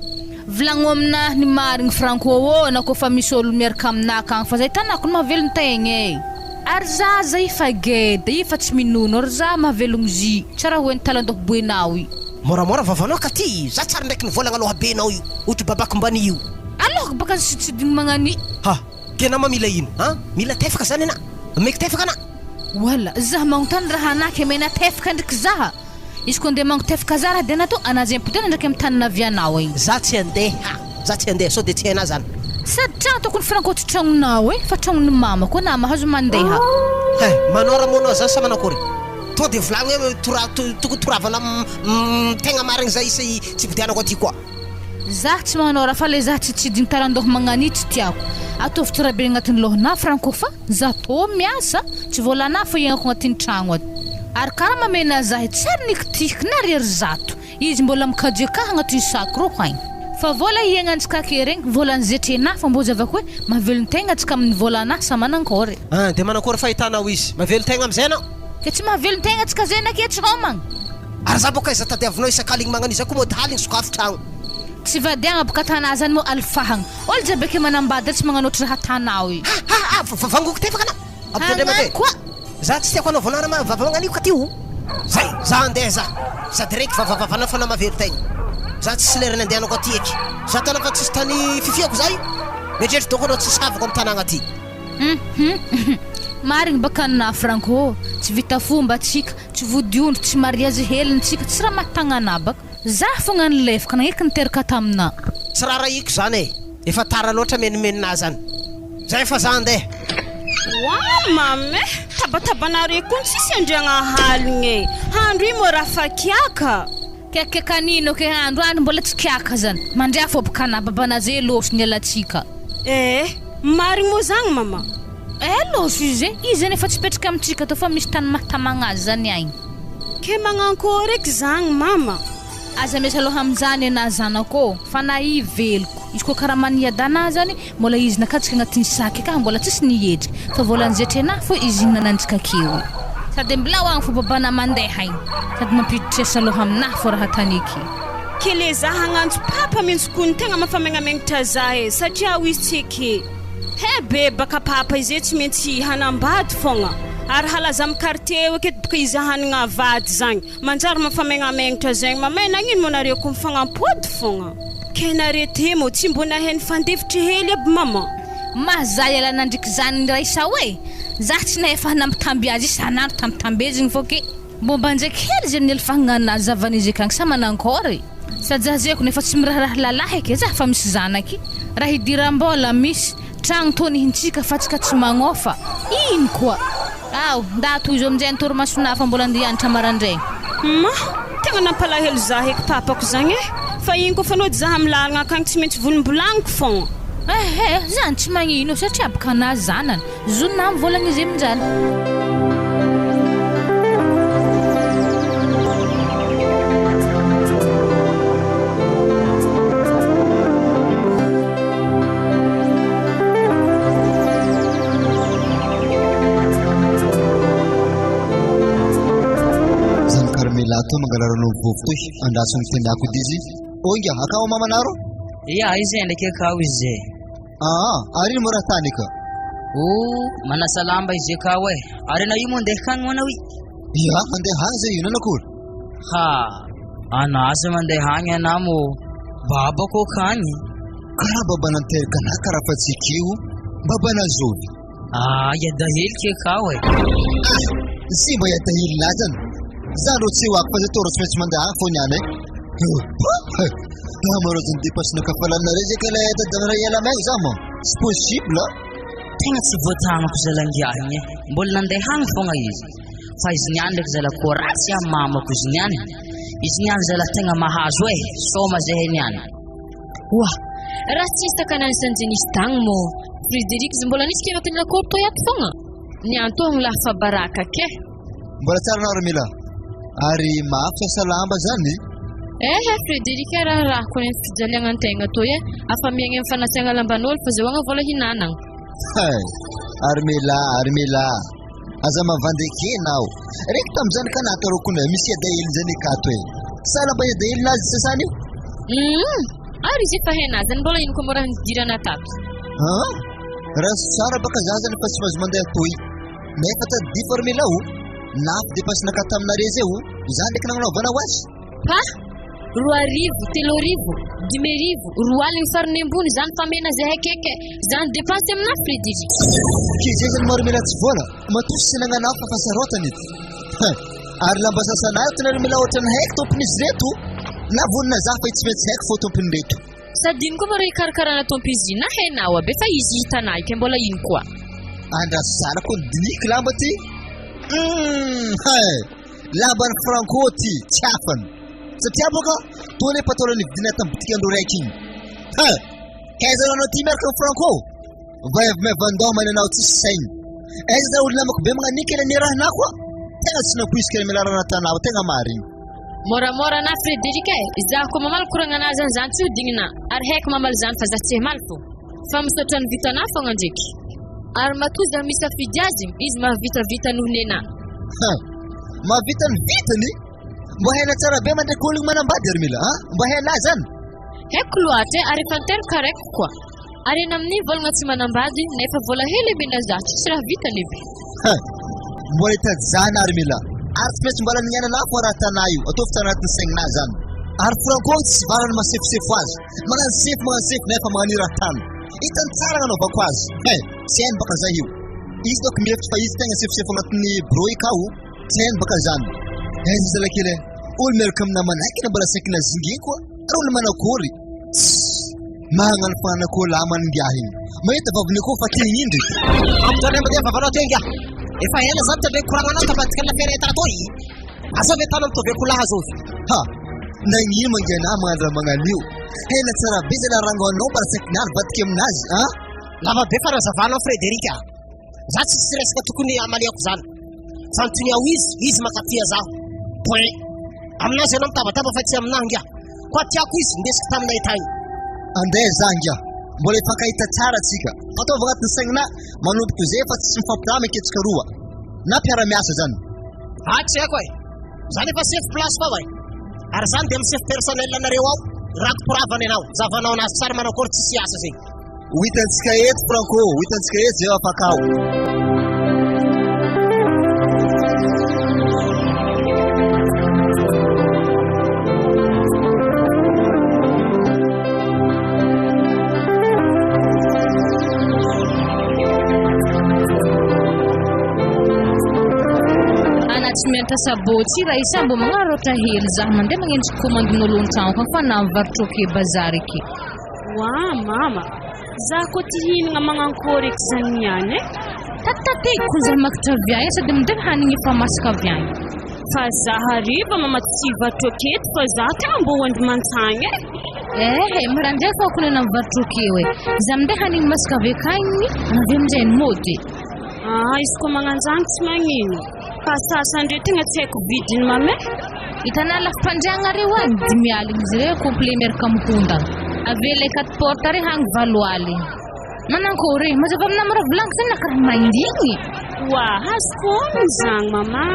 Volagno aminah ny marigny Franco ô na koa fa misy olo miaraka aminah akagny fa zay tanako no mahavelon-tegna e! Ary za zay efa geda i fa tsy minono ary za mahavelogno zy tsara ho eny talandoha boenao i. Moramora vavanao ka ty, za tsary ndraiky nivolagna aloha be nao io, ohatry babako mbany io. Aloha baka sidintsidiny magnani. Ha! Tena ma mila ino an? Mila tefaka zany ana? Omeko tefaka ana? Wala, zah magnontany raha anah ke mena tefaka ndriky zaha? Izy ko ndeha magnotefaka zah raha de natao anah zay mipodiana ndraiky amy tany navianao igny. Za tsy andeha, za tsy andeha, sao de tsy hainah zany. Sady tragno tokony franco tsy tragnonao e, fa tragnon'i mama koa na mahazo mandeha. He, manao raha moanao zany sa manakory? Tonga de volagno hoe tora, tokony toravana tegna marigny zay sy tsy ipodianako aty koa. Zah tsy manao raha fa le zah tsy tsidiny tarandoha magnani tsy tiako. Ataovy tsara be agnatin'ny lohanah franco fa zah tô miasa tsy volanah fo iaignako agnatin'ny tragno ato. Ary karama amena zah tsy ary nikitihiky na ariary zato. Izy mbola mikajy akah agnatin'ny sac rô haigny. Fa vola iaignantsika ake regny volan'ny zetrenah fa mbô zavako hoe mahavelon-tegna antsika amin'ny volanah sa manankôry. Ah de manankôry fahitanao izy? Mahavelon-tegna amizay anao? Ke tsy mahavelon-tegna antsika zay na ke tsy homagna. Ary za boka aiza tadiavinao isak'aligny magnano iza ko mody haligny sokafy tragno. Tsy vadiagna boka tanà zany moa alifahagna. Olo jiaby ake manambady tsy magnano ohatry raha tanao i. Ha ha ha vangoko tefaka anao. Ampitandremo Hagnano ake. koa. Za tsy tiako anaovana raha vava magnanio ka ty o. Zay, za andeha za. Sady raiky vavavavanao fa na maverin-tegna. Za tsisy lerany andehanako aty eky. Za tana fa tsisy tany fifiako za io. Mieritreritra doko anao tsisy havako am tanagna aty. Hum hum Marigny baka ny naha Franco, tsy vita fomba tsika, tsy vodiondry, tsy mariazy heliny tsika, tsy raha mahatagnana baka. Zah fogna nilefaka nagneky niteraka taminah. Tsy rarahiko zany e! Efa tara loatra menomenona ahy zany. Zay fa za andeha. Wa mame, tabatabanareo koa tsisy andriagna haligna e! Handro io moa raha fa kiaka. Kiakiaka nino ke andro any mbola tsy kiaka zany. Mandria fô bka na babanaze lôso nialatsika. Eh! Marigny moa zagny mama? Eh lôso izy e! Izy zany efa tsy hipetraka amintsika tô fa misy tany mahatamagna azy zany agny. Ke magnankôry eky zagny mama? Aza miasa loha amin'izany enah zanako ô! Fa na i veloko. Izy koa karaha maniadana zany mbola izy nakatsika agnatin'ny sac ka mbola tsisy nihetsika fa vola nizetra enah fo izy igny nanantsika akeo. Sady mblao agny fo babana mandeha igny sady mampiditra asa loha aminah fo raha tany eky. Ke le za hagnantso papa mintsy kony tegna mafamegnamengnitra za e satria ho izy tsy eke. He be baka papa izy e tsy maintsy hanambady fogna ary halaza am quartier eo aketo baka izy hanagna vady zagny. Manjary mafamegnamengnitra zegny mamay nagnino moa nareo ko mifagnampody fogna ke nare ty mo tsy mbo nahay nifandefitry hely aby maman. Ma za ialana ndriky zany Raissa oe! Za tsy nahay fa nampitamby azy isan'andro tambitambezigny fô ke momba ndraiky hely zay nilifagna nazavan'izy akagny sa manankôry? Sady za zeko nefa tsy miraharaha lalahy eky za fa misy zanaky raha hidiram-bola misy tragno tô nihintsika fa tsika tsy magnôfa ino koa? Ao, nda tohizo aminjay ny torimasonà fa mbola andeha hianatra marandraigny. Ma, tegna nampalahelo za eky papako zagny e! Fa igny koa fa nody zah amy lalagna akagny tsy maintsy volimbolagniko fogna. Ehe, zany tsy magnino satria boka anah zanany, zonah mivolagna izy aminjany. Zany Carmela toa mangalaranao vovo toy andraso ny tendako edy izy. Ô inga, akao mamanaro? Ya, izy ndraiky akao izy zay. Aa, ary ino moa raha tany ka? Oh, manasa lamba izy akao e. Ary anao io moa andeha kany moa anao i? Ya, andeha agny zay io, nanakory? Ha, anà aza mandeha agny anà mô. Babako akagny. Karaha baba nanteraka anà karaha fa tsy ekeo, baba nazovy. Ah, iadahely ke akao e. Ah, tsy mba iadahely lahy zany. Za rô tsy ho ako fa zay tô rô tsy maintsy mandeha agny fô niany e. Ah, marô zany dépasse-na kafalanareo zay ka ilay tadiavina hiala maigny za mô. Tsy possible. Tegna tsy voatagnako zalahy ngiahy igny e. Mbola nandeha agny fogna izy. Fa izy niany ndraiky zalahy koa ratsy ah mamako izy niany. Izy niany zalahy tegna mahazo e. Sôma zahay niany. Oa! Raha tsy nisy takanany sanjenisy tagny mô Frédéric izy mbola nisy kena teny lakoro toy ato fogna. Niantohagny lahy fa baraka ke. Mbola tsara anao ry Mila. Ary mafy sasa lamba zany. Ehe Frédéric raha rahako ny fijaliagna antegna toy e. Afa miaigna amin'ny fanasiagna lamban'olo fa zao agna vola hinanagna. Hay! Ary Mila, ary Mila. Aza mavandy eke enao. Reko tamizany ka nahataroko ny misy adahelin zany akato e. Sahala mba adahelina azy sasany io. Humm! Ary izy efa hainazy any mbola ino koa moa raha nidirana tato. An! Raha tsara baka za zany fa tsy mahazo mandeha toy. Nefa tadidio fa ry Mila o! Lafo dépense naka taminare zay o! Za ndraiky nagnanaovana ho azy. Pa! 2000, 3000, 5000, 20 farany ambony zany famena zay akaiky e. Zany dépense aminah Frédéric. Ke zay zany maro mila tsy vola, matoa sy nagnanao fa fasarotana ity. Hein! Ary lamba sasanay ato nareo mila ohatran'ny haiko tompon'izy reto, na vonona za fa tsy maintsy haiko fô tompon'ireto. Sady ino koa moa reo hikarakarana tompo izy na hainao aby fa izy hitanah io ke mbola ino koa. Andraso zanako ny dinihiko lamba ty. Humm! Hein! Lamban'i Franco ty, tsy hafany. Satria boka toa le patalo nividina tamin'ny botikan-dreo raiky igny. Hein! Kaiza anao ty miaraka amin'i Franco? Vaivamaivan-dômany anao tsisy saigny. Aiza za olo namako be magnaniky le nirahana koa? Tegna tsy nampoiziko le milarana tanao, tegna marigny. Moramora anah Frédéric e, izaho koa mamaly koragna anah zany zany tsy hodignina ary haiko mamaly zany fa zah tsy hamaly fô. Fa misaotra ny vitanah fogna ndreky. Ary matoa zah misafidy azy, izy mahavitavita noho nenah. Hein! Mahavita ny vitany? Mba hainà tsara be mandraiky ologno manambady ry Mila a! Mba hainà zany? Haiko loatra e, ary efa niteraka raiko koa. Ary eny amin'ny volagna tsy manambady nefa vola hely omena zah tsisy raha vitany ebe. Hein! Mbola hitady zana ry Mila. Ary tsy maintsy mbola niainana fô raha tanà io. Ataovy tsara anatin'ny saignà zany. Ary Franco tsy varany masefosefo azy. Magnano sefo magnano sefo nefa magnanira tany. Hitany tsara nanaovako azy. Hein! Tsy hainy baka zay io. Izy dôko mihevitra fa izy tegna sefosefo agnatin'ny bureau i kao. Tsy hainy baka zany. Aiza zalahy kely e? Olo miaraka amin'ny namanay kena mbola saikina zingeny koa. Ary olo manakory? Tssy! Magnano fanakoa lamany ingahy igny. Mahita vavony akoho fa te indry. Ampitandremo dia vavanao teo ingahy. Efa ela za mitandregny koragnanao tambadika ny lafiaretana toy. Azovy atao mitovy akoho lahy azovy. Ha! Nagnino ma ingahy nahy magnano raha magnano io? Hena tsara be zalahy rango anao mba saikina nivadika aminazy a! Lava be fanazavanao Frédéric a! Za tsisy resaka tokony hamaliako zany. Fa ny toniao izy, izy mankatia zaho. Point. Aminazy ianao mitabataba fa tsy aminahy ingahy. Koa tiako izy ndesiko taminay tagny. Andeha za ingahy. Mbola hifankahita tsara tsika. Ataovy agnatin'ny saignina manomboka izay fa tsy mifampirama ekentsika roa. Na mpiara-miasa zany. Ah tsy haiko e. Za nefa sefo place tao e. Ary zany dia misefo personnel anareo ao. Rakotoravana ianao. Zavanao anazy tsara manao akory tsisy asa zegny. Ho hitantsika eto Franco, ho hitantsika eto zay afaka ao. Ana tsy miantra sabotsy raha isa mbo magnararaotra hely zah mandeha magnenjiky komandin'olo an-tragno fa na mivarotra ok bazary ke. Wa mama, za koa ty hihinagna magnankôry eky zany niany e. Tatitatiko za makitra avy agny sady minday hanigny efa masaka avy agny. Fa za hariva mama tsy hivarotra aketo fa za tegna mbô ho andry mantsagna e. Ehe, maraindray fô ako nena mivarotro akeo e. Za minday hanigny masaka avy akagny, avy aminjay mody. Ah, izy koa magnanjany tsy magnino. Fa sasandre tegna tsy haiko vidiny mame. Hitanà lafim-pandriagna reo agny, 25 izy reo complet miaraka amin'ny hondagna. Avy eo ilay quatre portes re agny 80. Manankory e, mazava aminà mora volagniko zany na karaha mangigny. Oa, azoko honogno zagny mama.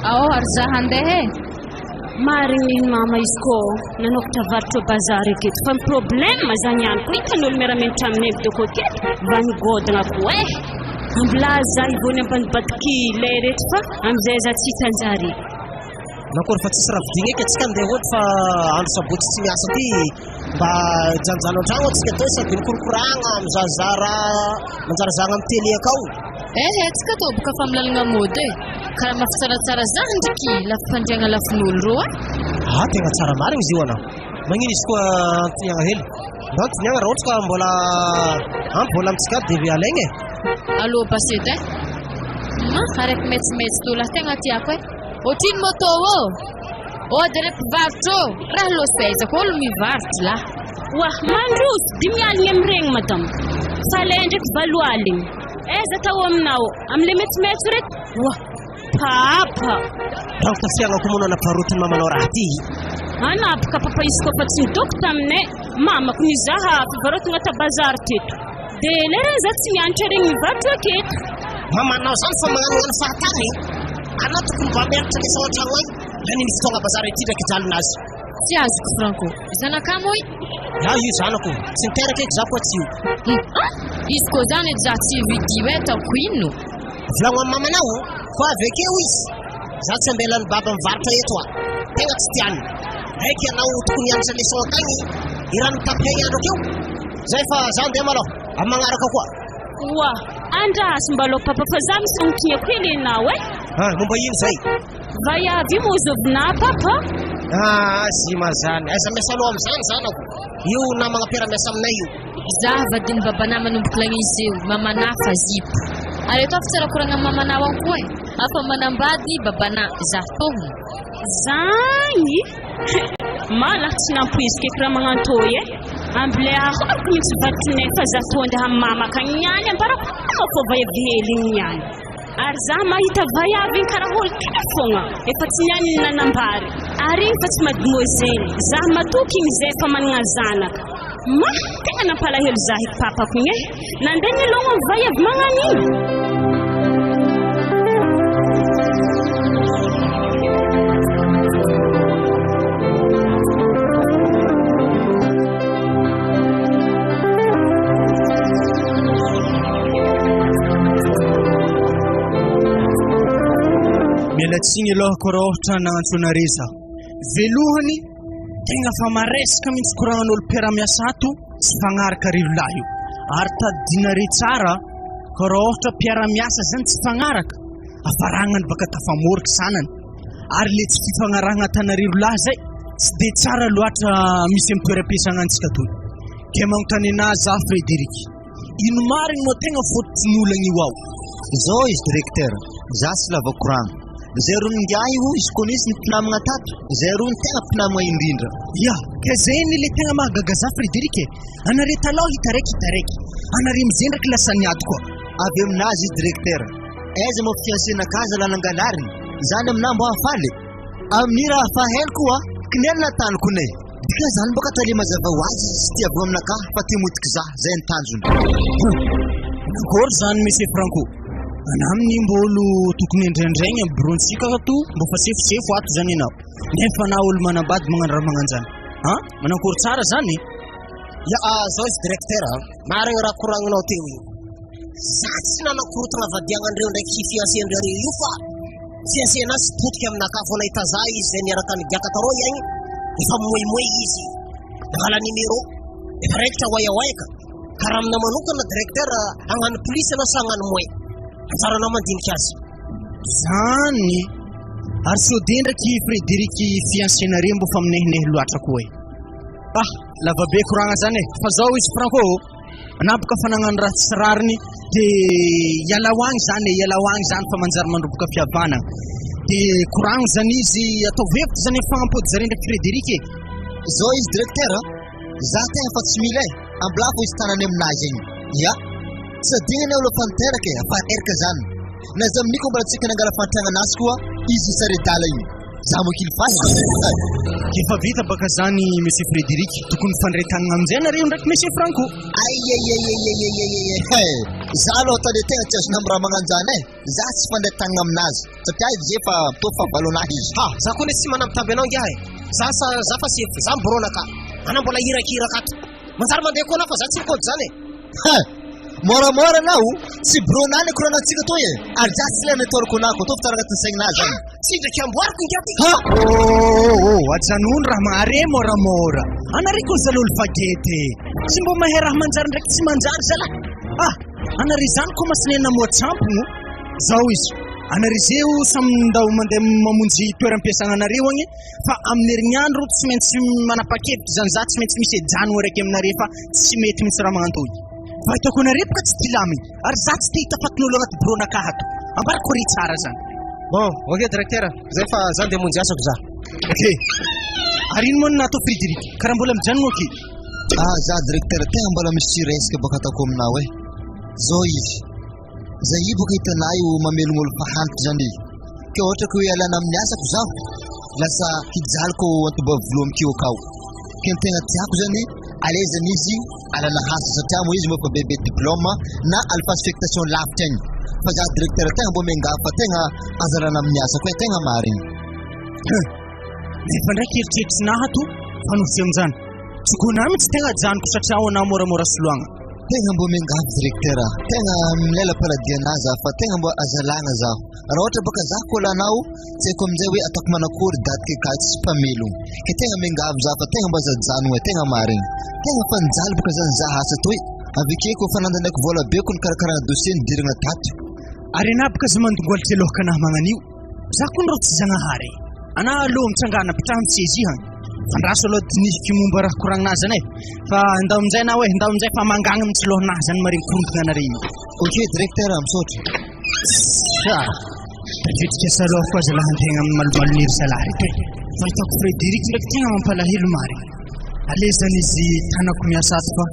Ao ary za handeha e. Marigny iny mama izy kô nanokatra varotra bazary aketo fa ny problème zany ihany koa hitan'olo miara-mianatra aminay avy doko aketo mba migodagna koa e. Ambilà za hivony ampanibadiky lay reto fa amizay za tsy hitanjary. Nakory fa tsisy raha vidiagna eky atsika andeha hody fa andro sabotsy tsy miasa ty mba hijanojano an-tragno atsika tô sady mikorokoragna mizahazaha raha manjary zahagna amin'ny télé akao. Ehe, tsika tô boka fa milalagna mody e. Karaha mafy tsaratsara zah ndriky lafim-pandriagna lafin'olo rô a. Ah tegna tsara marigny izy io anao. Magnino izy koa antoniagna hely? Ndao antoniagna raha ohatra ka mbola ampy vola amintsika aby dia alaigna e. Allô Basety e. Ma, araiky metsimetsy tô lah tegna tiako e. Otrino moto ô! Ody re mpivarotra ô! Raha lôsy aizako olo mivarotro lah. Oah, mandroso 25 amin'iregny madame. Fa lay ndraiky 80. Aiza tao aminao? Amle metsometso reto? Oah, papa. Raha tafiagnako moa no anaparotin'ny mamanao raha ty. Anapaka papa izy koa fa tsy nidoko taminay. Mamako nizaha fivarotana ta bazary teto. De lera za tsy mianatra regny mivarotra aketo. Mamanao zany fa magnanognano fahatany e. Anao tokony mba mianatra leçon an-tragno agny. Laniny fotoagna bazary aty ndraiky jalona azy. Tsy azoko Franco. Zanakà moa i? Ya io zanako. Tsy niteraka eky za koa tsy io. Ah! Izy koa zany edy za tsy vidio e ataoko ino? Volagno amin'ny mamanao fa avy akeo izy. Za tsy ambelan'ny baba mivarotra eto a. Tegna tsy tiany. Raiky ianao tokony hianatra leçon akagny i raha mitapy hay andro akeo. Zay fa za andeha malôha. Amin'ny magnaraka koa. Oa, andraso mbalôha papa fa za misy fagnontaniako hely enao e. Ah, momba ino zay? Vaiavy io moa zovina papa? Ah, zima zany. Aiza miasa loha amin'izany zanako. Io namagna mpiara-miasa aminay io. Za vadin'ny babanà manomboka lagn'izy io, mamanà fa zipo. Ary ataovy tsara koragna amin'ny mamanà ao koa e. Afa manambady babanà, za tohogno. Zagny? Malah tsy nampoiziko eky raha magnantô e. Ambilay ahoriko mihitsy vadinay fa za tô andeha mamaka niany ambarako mama fô vaiavy hely igny niany. Ary za mahita vaiavy igny karaha olo kely fogna efa tsy niany ny nanambary. Ary igny fa tsy mademoiselle. Za matoky igny zay fa managna zanaka. Ma, tegna nampalahelo za eky papako igny e. Nandeha nilogno amy vaiavy magnano igny. Miala tsiny aloha ko raha ohatra nagnantso anare zaho. Velohany, tegna fa maresaka mihitsy koragnan'olo mpiara-miasa ato tsy fagnaraka ry lolahy io. Ary tadidinare tsara ko raha ohatra mpiara-miasa zany tsy fagnaraka, afaragnany baka tafamoriky sanany. Ary le tsy fifagnarahagna atanare lolahy zay tsy de tsara loatra misy amin'ny toeram-piasagna antsika toy. Ke magnontany anahy za Frederic. Ino marigny no tegna fototry ny olagna io ao? Zao izy directeur, za tsy lava koragna. Zay rony ingahy io izy koa nisy ny mpinamagna tato, zay rony tegna mpinamagna indrindra. Ya, ka zay anie le tegna mahagaga za Frederic e! Anare taloha hitaraiky hitaraiky, anare amizay ndraiky lasa niady koa. Avy aminazy izy directeur, aiza moa fiancé-nakahy zalahy nangalariny, zany aminahy mbô hahafaly e! Amin'ny raha fa hainy koa, kinelina taniko ne. Dika zany boka tale mazava ho azy izy tsy tia voa aminakahy fa tia modiky za, zay ny tanjony. Akory zany Monsieur Franco? Anà amin'ny mba olo tokony indraindraigny amin'ny bureau-ntsika ato mba fa sefosefo ato zany ianao. Nefa anà olo manambady magnano raha magnanjany. An? Manankory tsara zany? Ya, ah, zao izy directeur a. Marigny raha koragninao teo io. Za tsy nanakorotagna vadiagnandreo ndraiky fiancé-ndreo io fa Fiansena sy potika aminakahy vao nahita za izy zay niaraka nigiaka tarô iagny efa moimoy izy nangala numéro efa raikitra oaiaoaiaka ka raha amina manokana directeur hagnano plus anao sa hagnano moins anjaranao mandinika azy. Zany! Ary sao dia ndraiky Frederic fiancé-nareo mbô fa minehinehy loatra koa e! Ah! Lavabe koragna zany e! Fa zao izy Franco ô! Anaboka fa nagnano raha tsy rariny de ialao agny zany e, ialao agny zany fa manjary mandroboka fihavanana. De koragno zany izy, ataovy hevitra zany fagnampody zare ndraiky Frederic e. Zao izy directeur a! Za tegna fa tsy mila e! Ambilà fô izy tanany aminahy zegny. Ya! Tsy adigny anie olo efa niteraka e, efa reraka zany. Na za amin'io koa mbola tsy eky nangala fahantragnan'azy koa izy nisare-dala igny. Za mokily fahy e! Efa vita baka zany Monsieur Frédéric, tokony mifandray tagnana amin'izay nareo ndraiky Monsieur Franco. Aiaiaiaiaiaiaiai! Za aloha tale tegna tsy azonao amin'ny raha magnanjany e! Za tsy fandray tagnana aminazy satria izy efa toa fahavalo anahy izy. Ha! Za koa anie tsy manambitamby anao ingahy e! Za sa za fa sefo, za miborona ka! Anao mbola irakiraka ato. Manjary mandeha koa anao fa za tsy mikôdy zany e! Ha! Moramora anao, tsy brona ny koranantsika toy e! Ary za tsy ilay nataoriko anah ko, ataovy tsara agnatin'ny saigninah zany. Tsy indraiky amboariko ingahy ty! Ha! Oh oh oh, ajanony raha mahare moramora. Anareo koa zalahy olo fagety e! Tsy mbô mahay raha manjary ndraiky tsy manjary zalahy. Ah! Anare zany koa masina namoa tsampogno. Zao izy, anare zeo samy ndao mandeha mamonjy toeram-piasagna anareo agny fa amin'ny herignandro tsy maintsy manapa-kevitra zany za tsy maintsy misy ajanogno araiky aminare fa tsy mety mihitsy raha magnanto io. Fa hitako anare boka tsy tia lamigny ary za tsy te hita fatin'olo agnaty bureau-nakahy ato. Ambarako re tsara zany. Bon, ok directeur, zay fa za ndeha hamonjy asako za. Ok. Ary ino moa no natao Frédéric? Karaha mbola mijanogno aky. Ah za directeur tegna mbola misy resaka baka ataoko aminao eh. Zao izy. Za io boka hitanay io mamelogno olo mpahantra zany. Ke ohatra ko ialana amin'ny asako zaho lasa hijaly ko antobaviloha amikio akao. Ke ny tegna tiako zany alezany izy alana asa satria moa izy moa efa bebe diplôme na alefaso affectation lavitra agny. Fa za directeur tegna mbô miangavy fa tegna aza alana amin'ny asako eh, tegna marigny. Nefa ndraiky eritreritrinah ato fa nofy amin'izany. Tsy kona mitsy tegna ajanoko satria ao anah moramora soloagna. Tegna mbô miangavy directeur a, tegna milela paradis anah za fa tegna mbô azalagna zaho. Raha ohatra bôka za koa lanao tsy haiko aminjay hoe ataoko manakory daty ke ka tsisy mpamelogno. Ke tegna miangavy za fa tegna mbô aza ajanogno e, tegna marigny. Tegna fa nijaly bôka zany za asa toy, aveke koa fa nandaniako vola be ko nikarakaragna dossier nidiragna tato. Ary anah boka aza mandongoalitry alohakanah magnan'io. Za kony rô tsy zagnahary e. Anah aloha mitsangana mpitraha am seza hany. Fandraso aloha dinihiko momba raha koragninahy zany e. Fa ndao aminjay anah oe, ndao aminjay fa mangagna mitsy lohanah zany maregny korontagna anare io. Ok directeur, misaotra. Sa, tafiditra saloha koa zalahy antegna amin'ny malomalon'iry zalahy reto e. Fa hitako Frédéric ndraiky tegna mampalahelo marigny. Aleo zany izy tanako miasa ato fa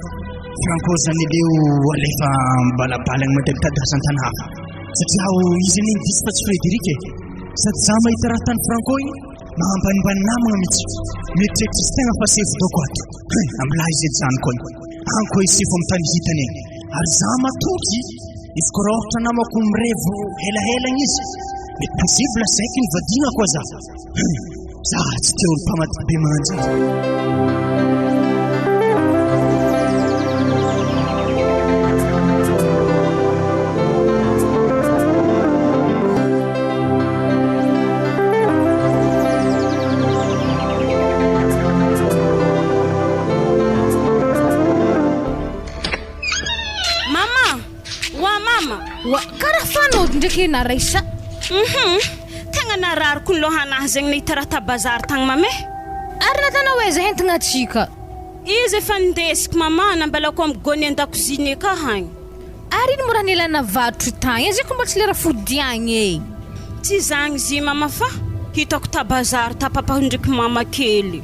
Franco zany aleo alefa ambalabalagna mandeha mitady asa an-tany hafa. Satria aho izy anie nidiso fa tsy Frédéric e. Sady za mahita raha tany Franco igny, mahambanimbany namagna mihitsy. Mieritreritra izy tegna fa sefo daoko ato. Hein, ambilahy izy ajanoko agny. Agny koa i sefo amin'ny tany hitany agny. Ary za matoky, izy koa raha ohatra namako mirevo helahela agny izy, mety possible saiky nivadiana koa za. Hein, za tsy te olo mpamadika be manja. Mama! Wa mama! Wa karaha fanody ndraiky naraisa. Uhum! Tegna narariko ny lohanahy zegny nahita raha ta bazary tagny mama e! Ary natanao aiza entigna atsika? Izy efa nindesiko mama nambalako amy gony andakoziny eka hagny. Ary ino moa raha nilana varotro tagny e? Zay ko mba tsy lera fodiagna e! Tsy zagny izy mama fa hitako ta bazary ta papa ndreky mama kely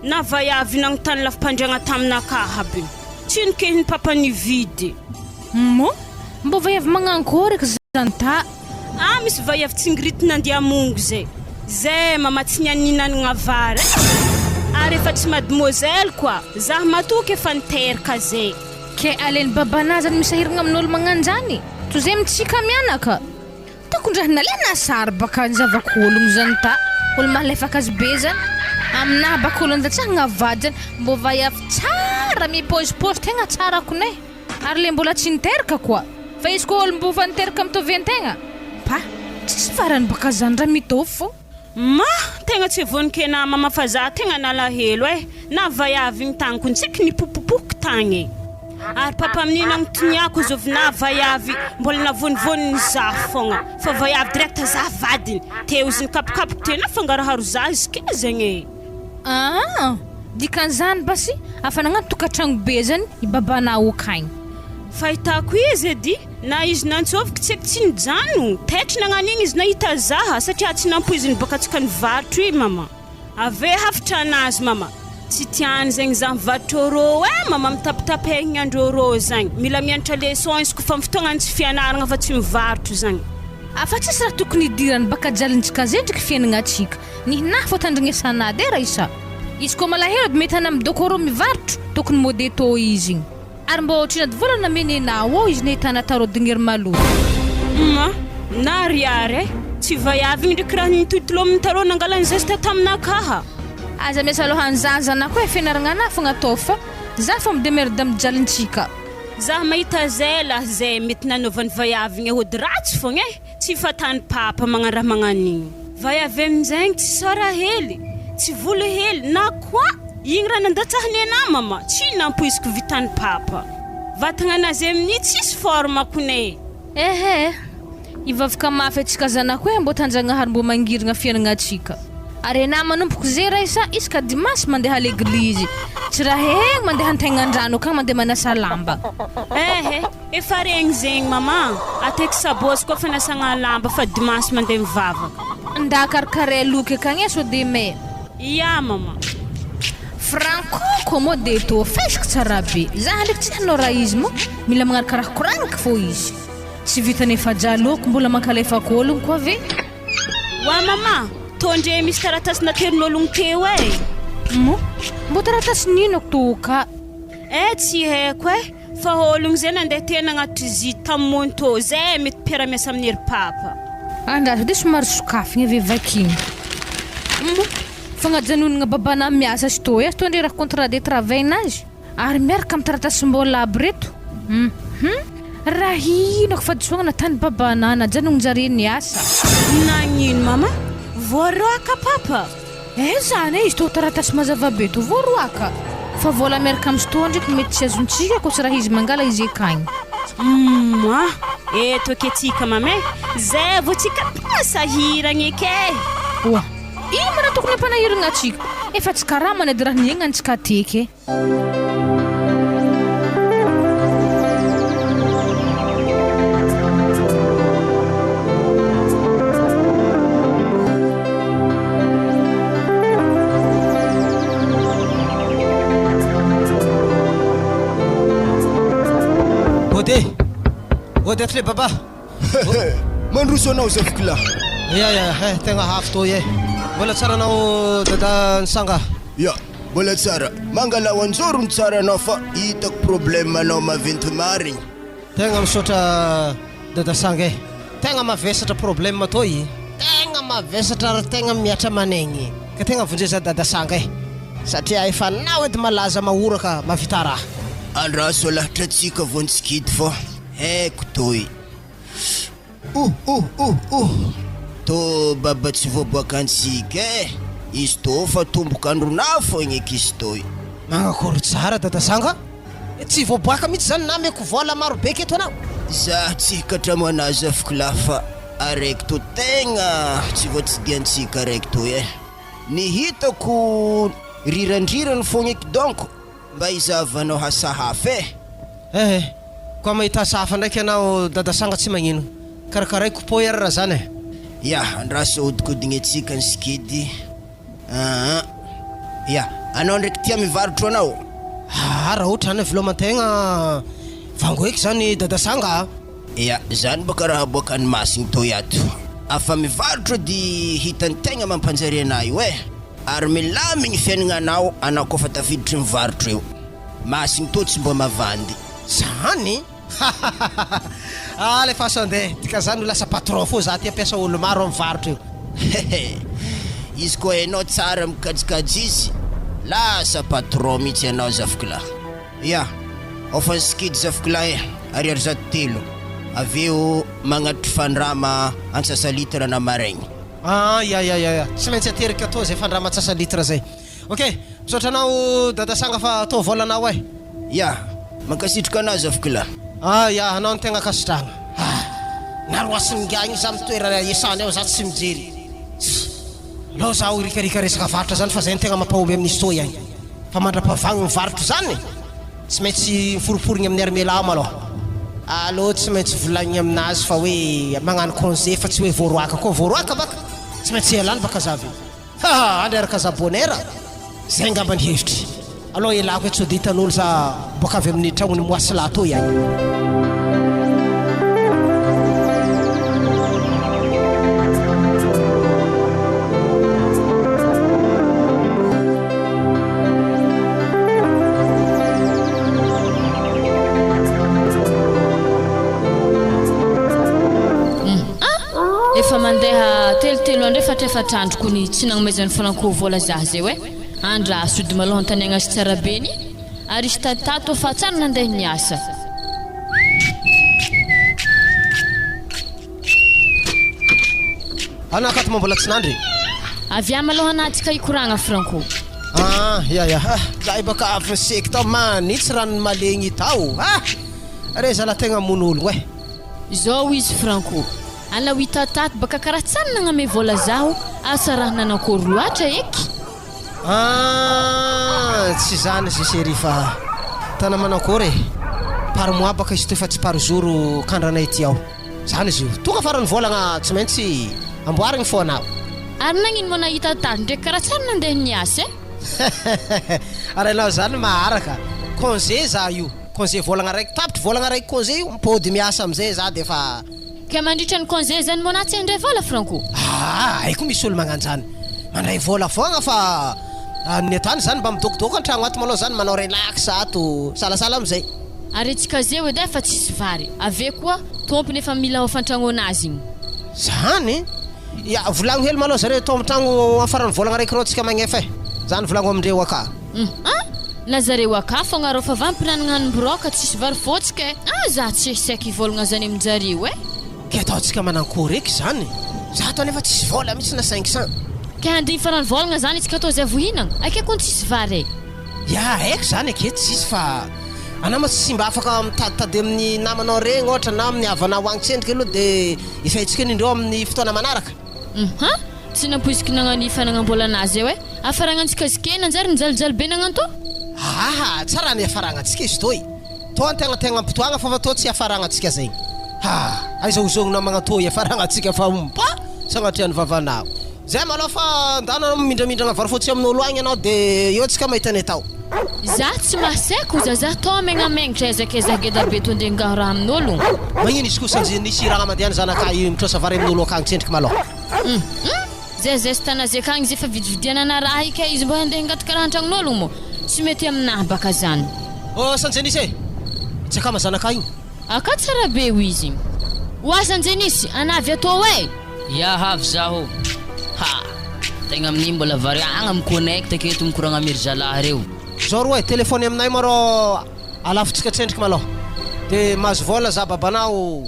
na vaiavy nagnontany lafim-pandriagna taminakahy aby. Tsy nikehiny papa nividy. Moa mbô vaiavy magnankôry eky zany ta? Ah misy vaiavy tsingirity nandeha hamongo zay. Zay mama tsy nianinanagna vary eh. Ary efa tsy mademoiselle koa. Zah matoky efa niteraka zay. Ke alainy babanah zany misahiragna amin'olo magnanjany? Toy zay mitsika mianaka. Tokony raha nalaina sary baka ny zavak'ologno zany ta. Olo mahalefaka azy be zany. Aminah baka olo andatsahagna vady zany mbô vaiavy tsara mipôzipôzy tegna tsara kone. Ary le mbola tsy niteraka koa. Fa izy koa olo mbo fa niteraka mitovy antegna. Pa, tsisy farany baka zany raha mitovy fô. Ma, tegna tsy vonon-kena mama fa za tegna nalahelo eh, na vaiavy igny tagniko ntsaiky nipopopoky tagny e. Ary papa amin'io nagnotoniako zovy na vaiavy mbola navonivoniny za fogna fa vaiavy direct za vadiny, teo izy nikapokapoky teo nafangaraharo za izy ke zegny e. Aa! Dikan'izany basy afa nagnano tokantragno be zany i babanao akagny. Fahitako izy edy, na izy nantsôvoky tsy eky tsy nijanogno, taitry nagnano igny izy nahita zaha satria tsy nampoiziny bôka antsika nivarotro i mama. Ave hafitra anazy mama. Tsy tiany zegny za mivarotra rô eh mama mitapitapehigny andreo rô zagny mila mianatra leçon izy kofa am fotoagnany tsy fianaragna fa tsy mivarotro zagny. Afa tsisy raha tokony hidirany baka jalintsika zendriky fiaignagna tsika. Ny hinahy fô tandrignesana ady e Raissa. Izy koa malahelo ady mety hana midoko rô mivarotro tokony mode tô izy igny. Ary mbô otrino ady vola namene nao ô izy nahitana tarot dignery maloto. Humm na ariary eh! Tsy vaiavy igny ndreky raha nitolotolominy tarot nangalany zesta taminakaha. Aza miasa lohan'zany zanako eh fianaragna anah fogna atao fa za fô midemerde mijalintsika. Zah mahita zay lah zay mety nanaovany vaiavy igny hody ratsy fogna eh! Tsy fatany papa magnano raha magnan'igny. Vaiavy aminjegny tsy sora hely, tsy vola hely na quoi! Igny raha nandatsahany anah mama, tsy nampoiziko vitany papa. Vatagna anazy amin'io tsisy forme kone. Ehe, hivavaka mafy atsika zanako eh mbô tanjagnahary mbô mangirigna fiainagna atsika. Ary enah manomboko ze raisa isaka dimanche mandeha aleglizy, tsy raha hehegny mandeha antegnandrano akagny mandeha manasa lamba. Ehe, efa regny zegny mama, ateky sabotsy koa fanasagna lamba fa dimanche mandeha mivavaka. Nda karakaray loky akagny eh sao de may. Ia mama. Franco ko moa de tô fesiko tsara be. Za ndraiky tsy hanao raha izy moa mila magnaraka raha koragniko fô izy. Tsy vitany efa jaloko mbola mankalefako ologno koa ve? Wa mama, tô ndre misy taratasy naterin'ologno teo eh. Moa mbô taratasy n'ino ko tô ka? Eh tsy haiko eh. Fa ologno zay nandeha teo nagnatitry izy tam moto zay mety mpiara-miasa amin'ny ry papa. Andraso de somary sokafigna ave vakigna. Moa fagnajanonagna babanah miasa sy tô eh, tô ndre raha contrat de travail nazy ary miaraka am taratasim-bola aby reto. Hum raha ino ako fahadisoagna natany babanah najanognon-jare niasa. Nagnino mama? Voaroaka papa? Eh zany eh, izy tô taratasy mazava be tô voaroaka. Fa vola miaraka am sto ndreky mety tsy azontsika ko tsy raha izy mangala izy akagny. Humm ah, eto eke tsika mama eh, zay vao tsika tena sahiragna eke eh. Oa, ino ma raha tokony hampanahiragna atsika, efa tsy karamany edy raha niaignantsika teky eh. Ode! Ode ato le baba! Mandroso anao zafiko lahy. Ya ya eh tegna hafy tô eh. Mbola tsara anao dada Nsanga. Ya, mbola tsara. Mangalao anjorony tsara anao fa hitako problème anao maventy marigny. Tegna misaotra dada Sanga eh. Tegna mavesatra problème tô i. Tegna mavesatra ary tegna mihatra manegny. Ka tegna vonjeo za dada Sanga eh. Satria efa anao edy malaza mahoraka mahavita raha. Andraso alahatra tsika vao nitsikidy fa haiko toi. Ouh ouh ouh ouh Tô baba tsy voaboaka antsika eh! Izy tô fa tomboka andronà fogna eky izy toi. Magnakory tsara dada sanga eh, tsy voaboaka mihitsy zany na ameko vola maro be aketo anao. Za tsy hikatramo anà zafiko lahy fa araiky tô tegna tsy voatsidiantsika araiky toi eh! Ny hitako rirandrirany fogna eky donc Mba hizahavanao asa hafa eh! Eh! Koa mahita asa hafa ndraiky ianao dada sanga tsy magnino. Karakaraiko poi ary raha zany eh! Ya, andraso ahodikodingentsika ny sikidy aa. Ya, anao ndraiky tia mivarotro anao? Aa raha ohatra zany viloman-tegna vango eky zany dada sanga a! Ya, zany baka raha aboakan'ny masigny toy ato. Afa mivarotro edy hitan-tegna mampanjary anah io eh! Ary milamigny fiaignanao anao kofa tafiditry ny varotra eo. Masigny tô tsy mba mavandy. Zany? Hahahaha alefaso andeha dika zany ho lasa patron fô za ty ampiasa olo maro am varotra io. Hehe izy koa enao tsara mikajikajy izy lasa patron mitsy anao zafikilahy. Ya, ao fa nisikidy zafikilahy eh, ariary 300, avy eo magnatitry fandrama antsasa litre na maraigny. Aa ya ya ya tsy maintsy ateriko atoa zay fandrama antsasa litre zay. Ok, misaotra anao dada sanga fa atao volanao eh. Ya, mankasitraka anao zafikilahy. Ah ya, anao no tegna ankasitrahagna. Ah, naroasin'ingahy igny za amin'ny toerana iasany ao za tsy mijery. Tsia, aleo zaho hirikarika resaka varotra zany fa zay no tegna mampahomby amin'ny soa ihany. Fa mandra-pahavagno ny varotro zany, tsy maintsy miforoporogny amin'ny armée lahy malôha. Aleo tsy maintsy volagniny aminazy fa hoe magnano congé fa tsy hoe voaroaka koa, voaroaka baka, tsy maintsy ialany baka za avy eo. Haha, andry araka za bonheur. Zay angamba ny hevitry. Alao ialako eto sao dia hitan'olo za boaka avy amin'ny tragnon'i Moasla tô ihany. Efa mandeha telotelo andro efatrefatra andro kony tsy nagnomezan'i Franco vola zah zay oe andraso ody malôha antanegna sy tsarabeny ary izy tatato fa tsary nandeha niasa. Anà akato ma mbola tsy nandry e. Avia malôha anà tsika hikoragna Franco. Ah ya ya ah zahay baka avy niseky tao manitsy ranony malegny tao ah! Re zalah tegna hamono ologno eh. Izao izy Franco, alao hitataty baka karaha tsary nagname vola zaho asa raha nanakôry loatra eky. Ah tsy zany izy chérie fa tana manakôry e, par mois baka izy toy fa tsy par jour kandranay ity ao, zany izy io, tonga farany vôlagna tsy maintsy amboarigny fô anao. Ary nagnino moa nahita taty ndreky karaha tsary nandeha niasa e. Ary anao zany maharaka, congé za io. Congé volagna raiky tapitry volagna raiky congé io mipody miasa amizay za de fa. Ka mandritra ny congé zany monà tsy handray vola Franco? Aa haiko misy olo magnanjany mandray vola foagna fa ny atoandro zany mba midôkidôko antragno ato malôha zany manao relax ato salasala amizay. Ary antsika zeo edy fa tsisy vary, avy eo koa tompony efa mila hofan-tragnon'azy igny. Zany? Ya volagno hely malôha zareo atao am-tragno am faran'ny volagna raiky rô tsika magnefa e! Zany volagno amindreo aka. Hum ah! Na zareo aka fogna rô fa vampinanagna ny birao ka tsisy vary fôtsy ke! Ah za tsy saiky hivôlagna zany amin-jareo eh! Ke ataontsika manankory eky zany? Za ato anefa tsisy vôla mitsy na 500. Ke handigny farany vôlagna zany itsika atao zay vo hinagna? Akia kony tsisy vary eh! Ya haiko zany akia tsisy fa anao ma tsy mba afaka mitaditady amin'ny namanao regny ohatra na amin'ny havanao agny tsendriky aloha de ifehintsika ny indreo amin'ny fotoana manaraka. Hum ah! Tsy nampoiziko nagnano i fanagnam-bolana azy eo eh! Afaragnantsika azy ke nanjary nijalijaly be nagnano tô? Aa tsara ny hiafaragnantsika izy toy. Tô antegnategnam-potoagna fa fa tô tsy hiafaragnantsika zegny. Ha! Aiza ho zogninao magnatô hiafaragnantsika fa ompa! Sagnatria ny vavanao. Zay malôha fa ndana anao mindramindragna vary fotsy amin'olo agny anao de eo tsika mahita ny atao. Za tsy mahasaiko za za tô megnamengnitra aizakezaha geda be tô ndeha ngaho raha amin'olo. Magnino izy kosa njy nisy raha mandeha ny zanakay mitrosa vary amin'olo akagny tsendriky malôha. Hum hum! Zay zeste anazy akagny izy efa vidividianana raha i kay izy mbô handeha hangataka raha antragnon'ologno mô? Tsy mety aminahy baka zany. Oh Sanjenisy e! Tsy akama zanakà igny. Aka tsara be ho izy igny. Oa Sanjenisy, ana avy atô e! Ya avy zaho. Ha! Tegna amin'igny mbola variagna mi-connecte aketo mikoragna amiry zalahy reo. Zao roa e, téléphone aminay marô alafotsika tsendriky malôha de mahazo vôla za babanao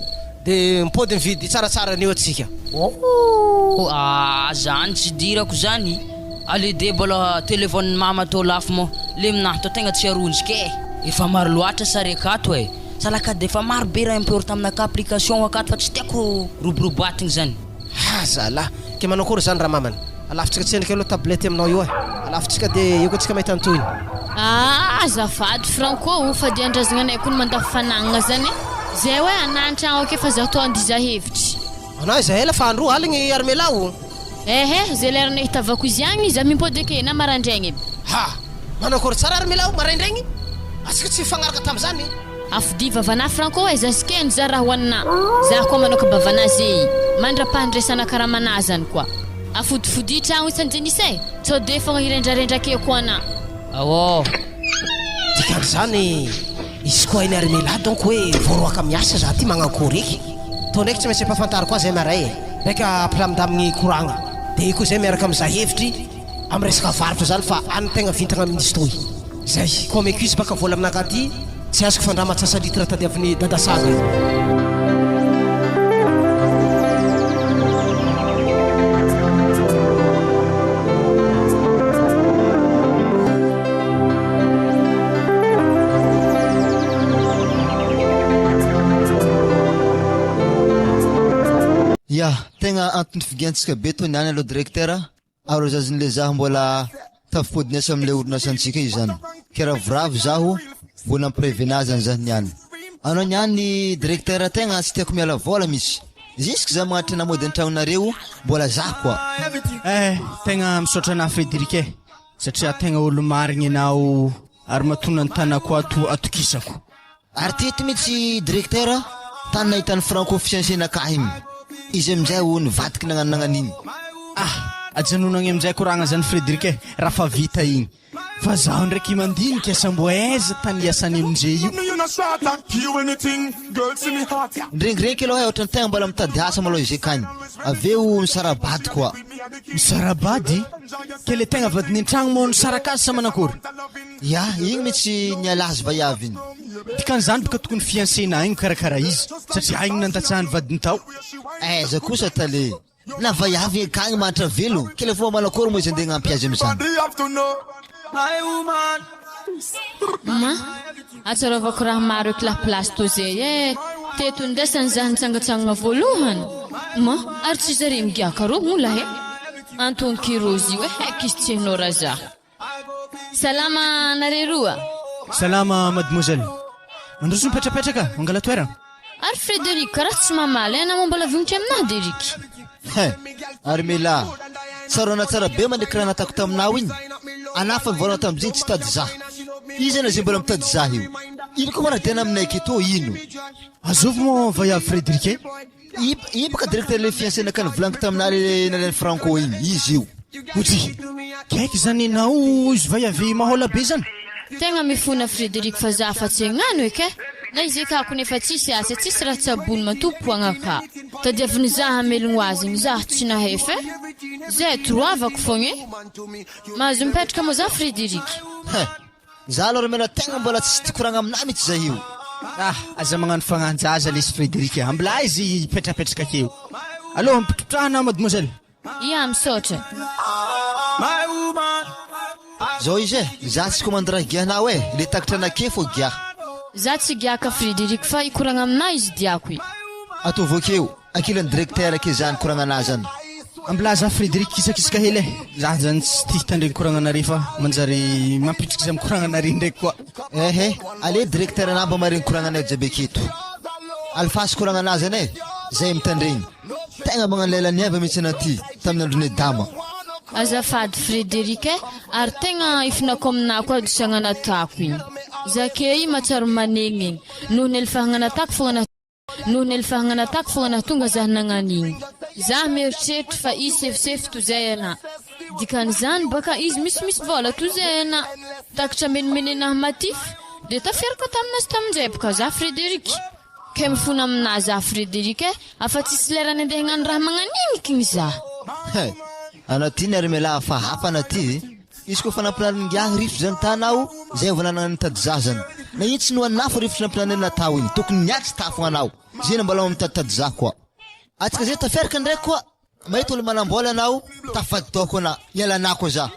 De mipody mividy tsaratsara an'io atsika. Ooh ah zany tsy idirako zany, ale de mbola telephone mama tô lafo moa le minahy tô tegna tsy aronjiko eh! Efa maro loatra sary akato eh! Salakady efa maro be raha import aminakahy application akato fa tsy tiako roboroboatigny zany. Ah zalah! Ke manao akory zany ramamany? Alafotsika tsendrika aloha tablette aminao io eh! Alafotsika de eo koa tsika mahita ny tohiny. Ah azafady Franco o fa dia andrazagnanay koa ny mandafo fanagnana zany eh! Zay hoe anah antragno ake fa zaho tô andiza hevitry. Anah izay ela fa androa aligny Armela o! Ehe, zay lera nahitavako izy agny za mimpody ake na maraindraigny. Ha! Manao akory tsara Armela o maraindraigny? Atsika tsy nifagnaraka tamizany. Afodia vavanà Franco e, za skeny za raha ho anà, za koa manoka bavanà ze mandra-pahandresana karamanà zany koa. Afodifodia tragno isan Jenisa e, sao de fogna hirendrarendra ake koa anà. Aô. Dikan'izany izy koa hain'i Armela donc hoe voaroaka miasa za ty magnankory eky. Tô ndraiky tsy maintsy ampahafantariko azy maray e. Baika ampilamindamigny koragna. De io koa zay miaraka mizaha hevitry am resaka varotra zany fa any tegna vintagna amin'izy toy. Zay, koa omeko izy baka vola aminakahy aty, tsy azoko fa ndra matsasa litre tadiavin'i Dada Saga io. Ya, tegna antony figiantsika be toy ny any aloha directeur a. Ary ozazin'le zaho mbola tafipody niasa amle orinasantsika io zany. Ke ravoravo zaho vao nampirevenà zany zah niany. Anao niany directeur tegna tsy tiako miala vola mitsy. Jusque za magnatitra anah mody antragnonareo mbola zah koa. Eh, tegna misaotra anah Frederic eh. Satria tegna olo marigny enao ary matoa nantanako ato atokisako. Ary teto mitsy directeur tany nahitan'i Franco fiainsenakahy igny. Izy aminjay oh nivadiky nagnano nagnano igny. Ah! Ajanona agny aminjay koragna zany Frederic eh, raha fa vita igny. Fa zaho ndraiky mandinika asa mbô aiza tany hiasany amnjay io. Ndrengireniky aloha eh, ohatran'ny tegna mbola mitady asa malôha izy akagny. Avy eo nisara-bady koa. Nisara-bady? Ke le tegna vadiny an-tragno moa nisaraka azy sa manakory? Ya, igny mitsy niala azy vaiavy igny. Dikan'izany boka tokony fiancé-na igny mikarakara izy satria igny nandatsahan'ny vadiny tao. Aiza kosa tale, na vaiavy igny akagny mahantra velogno, ke le fomba manakory moa izy andeha hagnampy azy amizany. Ma, ahatsiarovako raha maro eky la place tô zay eh, teto nindesany zah nitsangatsangana voalohany, ma, ary tsy zare migiaka rô moa lahy eh, Anton Kirose io eh, heky izy tsy hainao raha zah. Salama nare roa. Salama mademoiselle. Mandroso mipetrapetraka, mangala toerana. Ary Frederic karaha tsy mamaly eh, na moa mbola vignitra aminahy Deric. Hein! Armela, tsaroana tsara be ma le kiraha natako taminao igny? Anah fa nivolagna tamizigny tsy hitady zah. Iza na ze mbola mitady zah io? Ino koa ma raha diana aminay aketo ino? Azovy moa vaiavy Frederic eh? Io baka directeur le fiancé naka nivolaniko taminah le nalain'i Franco igny, izy io. Oji, gaigy zany enao izy vaiavy mahola be zany. Tegna mifona Frederic fa za fa tsy hagnano eky eh! Na izy akako nefa tsisy asa tsisy raha tsabony mantompoagna ka! Tadiaviny za hamelogno azy igny za tsy nahefa eh! Zay toroavako fogna eh! Mahazo mipetraka moa za Frederic? Hein! Za aloha ry mena tegna mbola tsy tia koragna aminah mitsy zay io. Ah! Aza magnano fagnahin-jaza lesy Frederic a! Mbola aiza hipetrapetraka akeo? Aleo ampitrotrahana mademoiselle. Ia, misaotra. Zao izy e, za tsy commande raha giahinao e, le takatra anakey fô giah. Za tsy giaka Frederic fa hikoragna aminah izy diako i. Ataovy akeo, ankilan'ny directeur ake zany koragnanah zany. Ambilaza Frederic kisakisaka hely e! Za zany tsy tia hitandregny koragnanare fa manjary mampitriky za mikoragnanare ndraiky koa. Ehe, ale directeur anah mba maregny koragnanay jiaby aketo. Alefaso koragnanah zany e, zay mitandregny. Tegna magnano lela niava mihitsy anah ty tamin'ny andron'i Adama. Azafady Frederic eh, ary tegna ifonako aminah koa adosagna natako igny. Za ke i mahatsiaro manegny igny, noho ny alifahagna natako fogna noho ny alifahagna natako fogna nahatonga zah nagnano igny. Zah mieritreritry fa izy sefosefo tozay anah. Dikan'izany baka izy misimisy vôla tozay anah. Takatra menimenenah matify, de tafiaraka taminazy taminjay baka zah Frederic. Kay mifona aminah zah Frederic eh, afa tsisy lerany andeha hagnano raha magnan'igny kigny zah. He! Anao ty ny ary mialahy fa hafa anao ty e! Izy koa fa nampinarin'ingahy rivotra zany tanao zay vao nanana nitady zaza zany. Na ino tsy nohaninao fa rivotra nampinarina natao iny. Tokony niatsy tafo anao. Zay no mbola mitaditady za koa. Atsika zay tafiaraka ndraiky koa mahita olo manambola anao tafivady taoko ana ialanà koa za.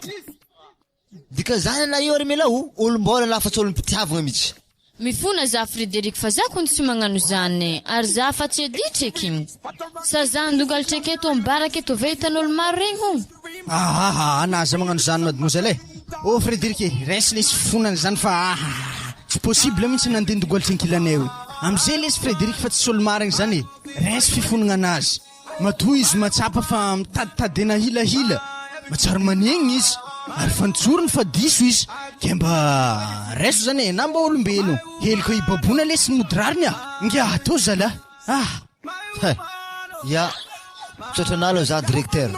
Dikan'izany ana io ary mila o olom-bola na fa tsy olom-pitiavagna mitsy. Mifona za Frederic fa za kony tsy magnano zany e, ary za fa tsy editra eky. Sa za handongalitra aketo am bar aketo ve hitan'olo maro regny ho? Ahaha, ana aza magnano zany mademoiselle e! Oh Frederic e, raisy lesy fifonana zany fa ahaha, tsy possible mintsy nandeha ndongalitra ankilanay eo. Amizay lesy Frederic fa tsisy olo marigny zany e, raisy fifonagna anazy. Matoa izy mahatsapa fa mitaditadena hilahila, mahatsiaro manenina izy, ary efa nijorony fa diso izy, dia mba raiso zany e, na mba olombelona. Heloka hibaboana lesy ny mody rariny ah! Ingahy atao zalahy ah! He! Ya! Misaotra anah aloha za directeur.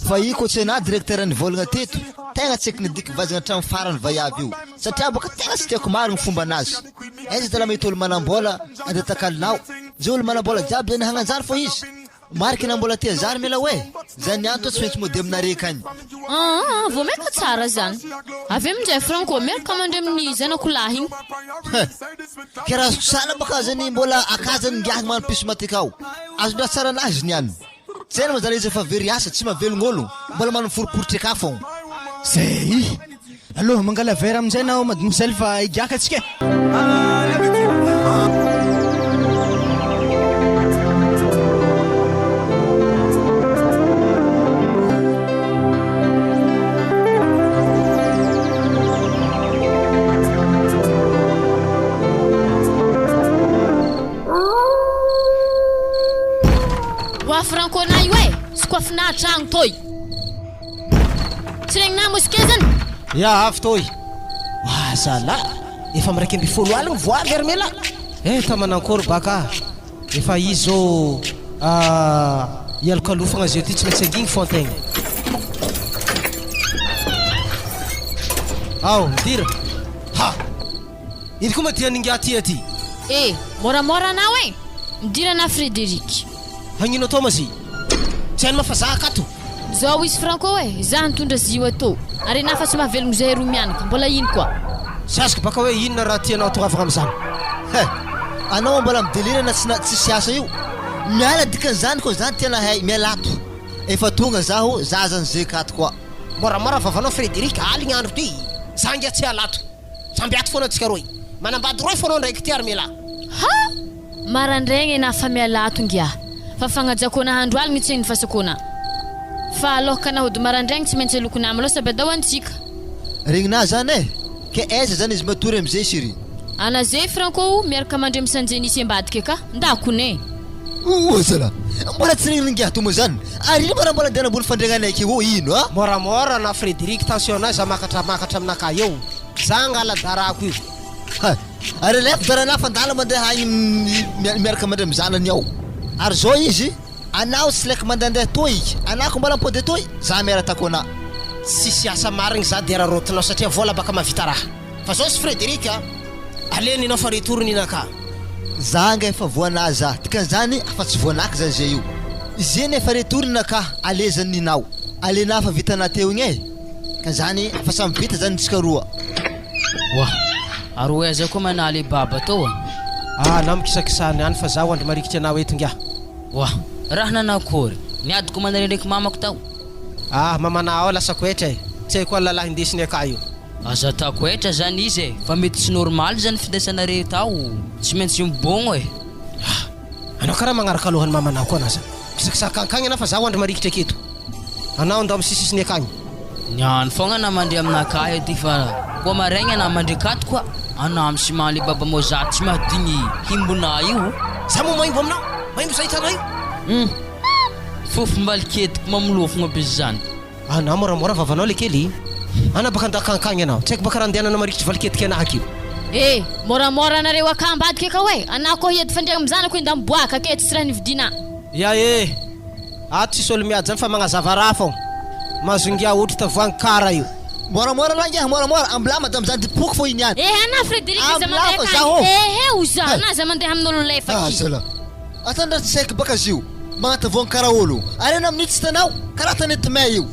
Fa io koa tsy anah directeur nivolagna teto, tegna tsy haiko nidiky vazagna hatramin'ny farany vaiavy io. Satria boka tegna tsy tiako marigny fombanazy. Aiza zalahy mahita olo manambola andeha takalonao. Zay olo manambola jiaby zany hagnanjary fô izy. Mariky na mbola tia zary mila hoe zany antony tsy maintsy mody aminare akagny. Aa vao maika tsara zany. Avy aminjay Franco miaraka mandry amin'ny zanako lahy igny. He! Ke raha azoko sahala baka zany mbola akazany ngiahy mano piso maty akao. Azon-draha tsara anahy izy niany. Tsy hainy manjary izy efa very asa, tsy mahavelogno olo, mbola manao miforiporitra eka fogna. Zay! Allo, mangala verre amin'izay nao mademoiselle fa higiaka antsika e! Oa Franco anah io e! Sokafinah tragno toy! Tsy regninah mosquée zany? Ya avy toy. Wa zalah, efa am 11 aligny vo avy ary mela. Eh ta manankory baka ah. Efa izy zao ah ialokalofagna zeo ty tsy maintsy angigny fô antegna. Ao, midira. Ha! Ino koa ma ty an'ingahy ty aty? Eh, môramôra anao eh! Midira anà Frédéric. Hagnino atao ma zy? Tsy hainao fa za akato. Zao izy Franco eh, za nitondra zy io atô. Ary enà fa tsy mahavelogno zahay roa mianaka, mbola ino koa? Tsy azoko baka hoe inona raha tianao atongavagna amizany. He! Anao mbola mi-delire na tsy na tsisy asa io? Miala dikan'izany koa zany tiana hay, miala ato. Efa tonga zaho, za zany ze kato koa. Moramora vavanao Frédéric, aligny andro ty, za ngia tsy hiala ato. Samby ato foana tsika roy. Manambady roy foana ndraiky ty ary mialà. Ha! Marandraigny na fa mialà ato ngiah. Fa fagnajako anah andro aligny tsy hagnifasako anah. Fa aloha ka hody marandraigny tsy maintsy aloko nama aloha sabadao antsika. Regninah zany eh! Ke aiza zany izy matory amizay chérie? Ana zay Franco o miaraka mandry am Sanjenisy ambadika ka! Ndako ne! Oa zala! Mbola tsy regnin'i ngiah to moa zany? Ary ino moa raha mbola andeha ambony fandriagnanay akeo ino a? Moramora na Frederic tension nay za makatra makatra aminakahy eo za angala darako io. Ha! Ary alefa darana fa ndala mandeha agny miaraka mandray am zanany ao. Ary zao izy, anao tsy like mandehandeha toy, anah ko mbola mipody atoy, za miara tako anah. Tsisy asa marigny za de araraotinao satria vola baka mahavita raha. Fa zao izy Frederic a! Aleo ninao fa retour ninakah. Za anga efa voanah za, dikan'izany afa tsy voanaka zany zay io. Izeny efa retour ninakah, alezany ninao. Alenah fa vitanah teo igny e. Ka zany afa samy vita zany tsika roa. Wah! Ary ho aiza koa manaly baba tô a? Ah, na mikisakisahany any fa zaho andry marikitry anao eto ingahy. Wah! Raha nanakory? Niadiko manare ndraiky mamako tao. Ah, mamanà ao lasa koetra e! Tsy haiko lalahy indesiny akà io. Aza atao koetra zany izy e, fa mety tsy normal zany findesanareo tao, tsy maintsy mibogno e. Ah! Anao karaha magnaraka alohan'ny mamanao koa anà zany. Mikisakisaha ankagny anà fa zaho andry marikitry aketo. Anao andao amin'ny sisisiny akagny. Niany fogna anà mandre aminakahy aty fa koa maraigny anà mandre akato koa anà am ciment le baba mozart tsy mahadigny himbonà io. Za moa maimbo aminao? Maimbo za hitanao io? Hum! Fofom-baliketiko mamolofogna be zany. Anà moramora vavanao le kely. Anà baka andakankagny anao. Tsy haiko baka raha andehanana marikitry valiketiky anah akeo. Eh! Moramora anareo aka ambadika akao eh! Anah koa hiady fandriagna am zanako inda miboaka ake tsisy raha nividiana. Ya eh! Ato tsisy olo miady zany fa magnazava raha fô. Mazongia otry tavoahangy kara io. Moramora lahy ngiahy moramora, ambilà madame zany dipoko fô iny ihany. Eh anah Frederic aza Ambilà mandeha fa akany zaho. eh eh oza Hay. anah aza mandeha amin'olo lefaky. Ah zala. Atan raha tsy haiko baka zio. Magnatavoagny karaha olo. Ary anao amin'io tsy hitanao? Karaha tanety may io.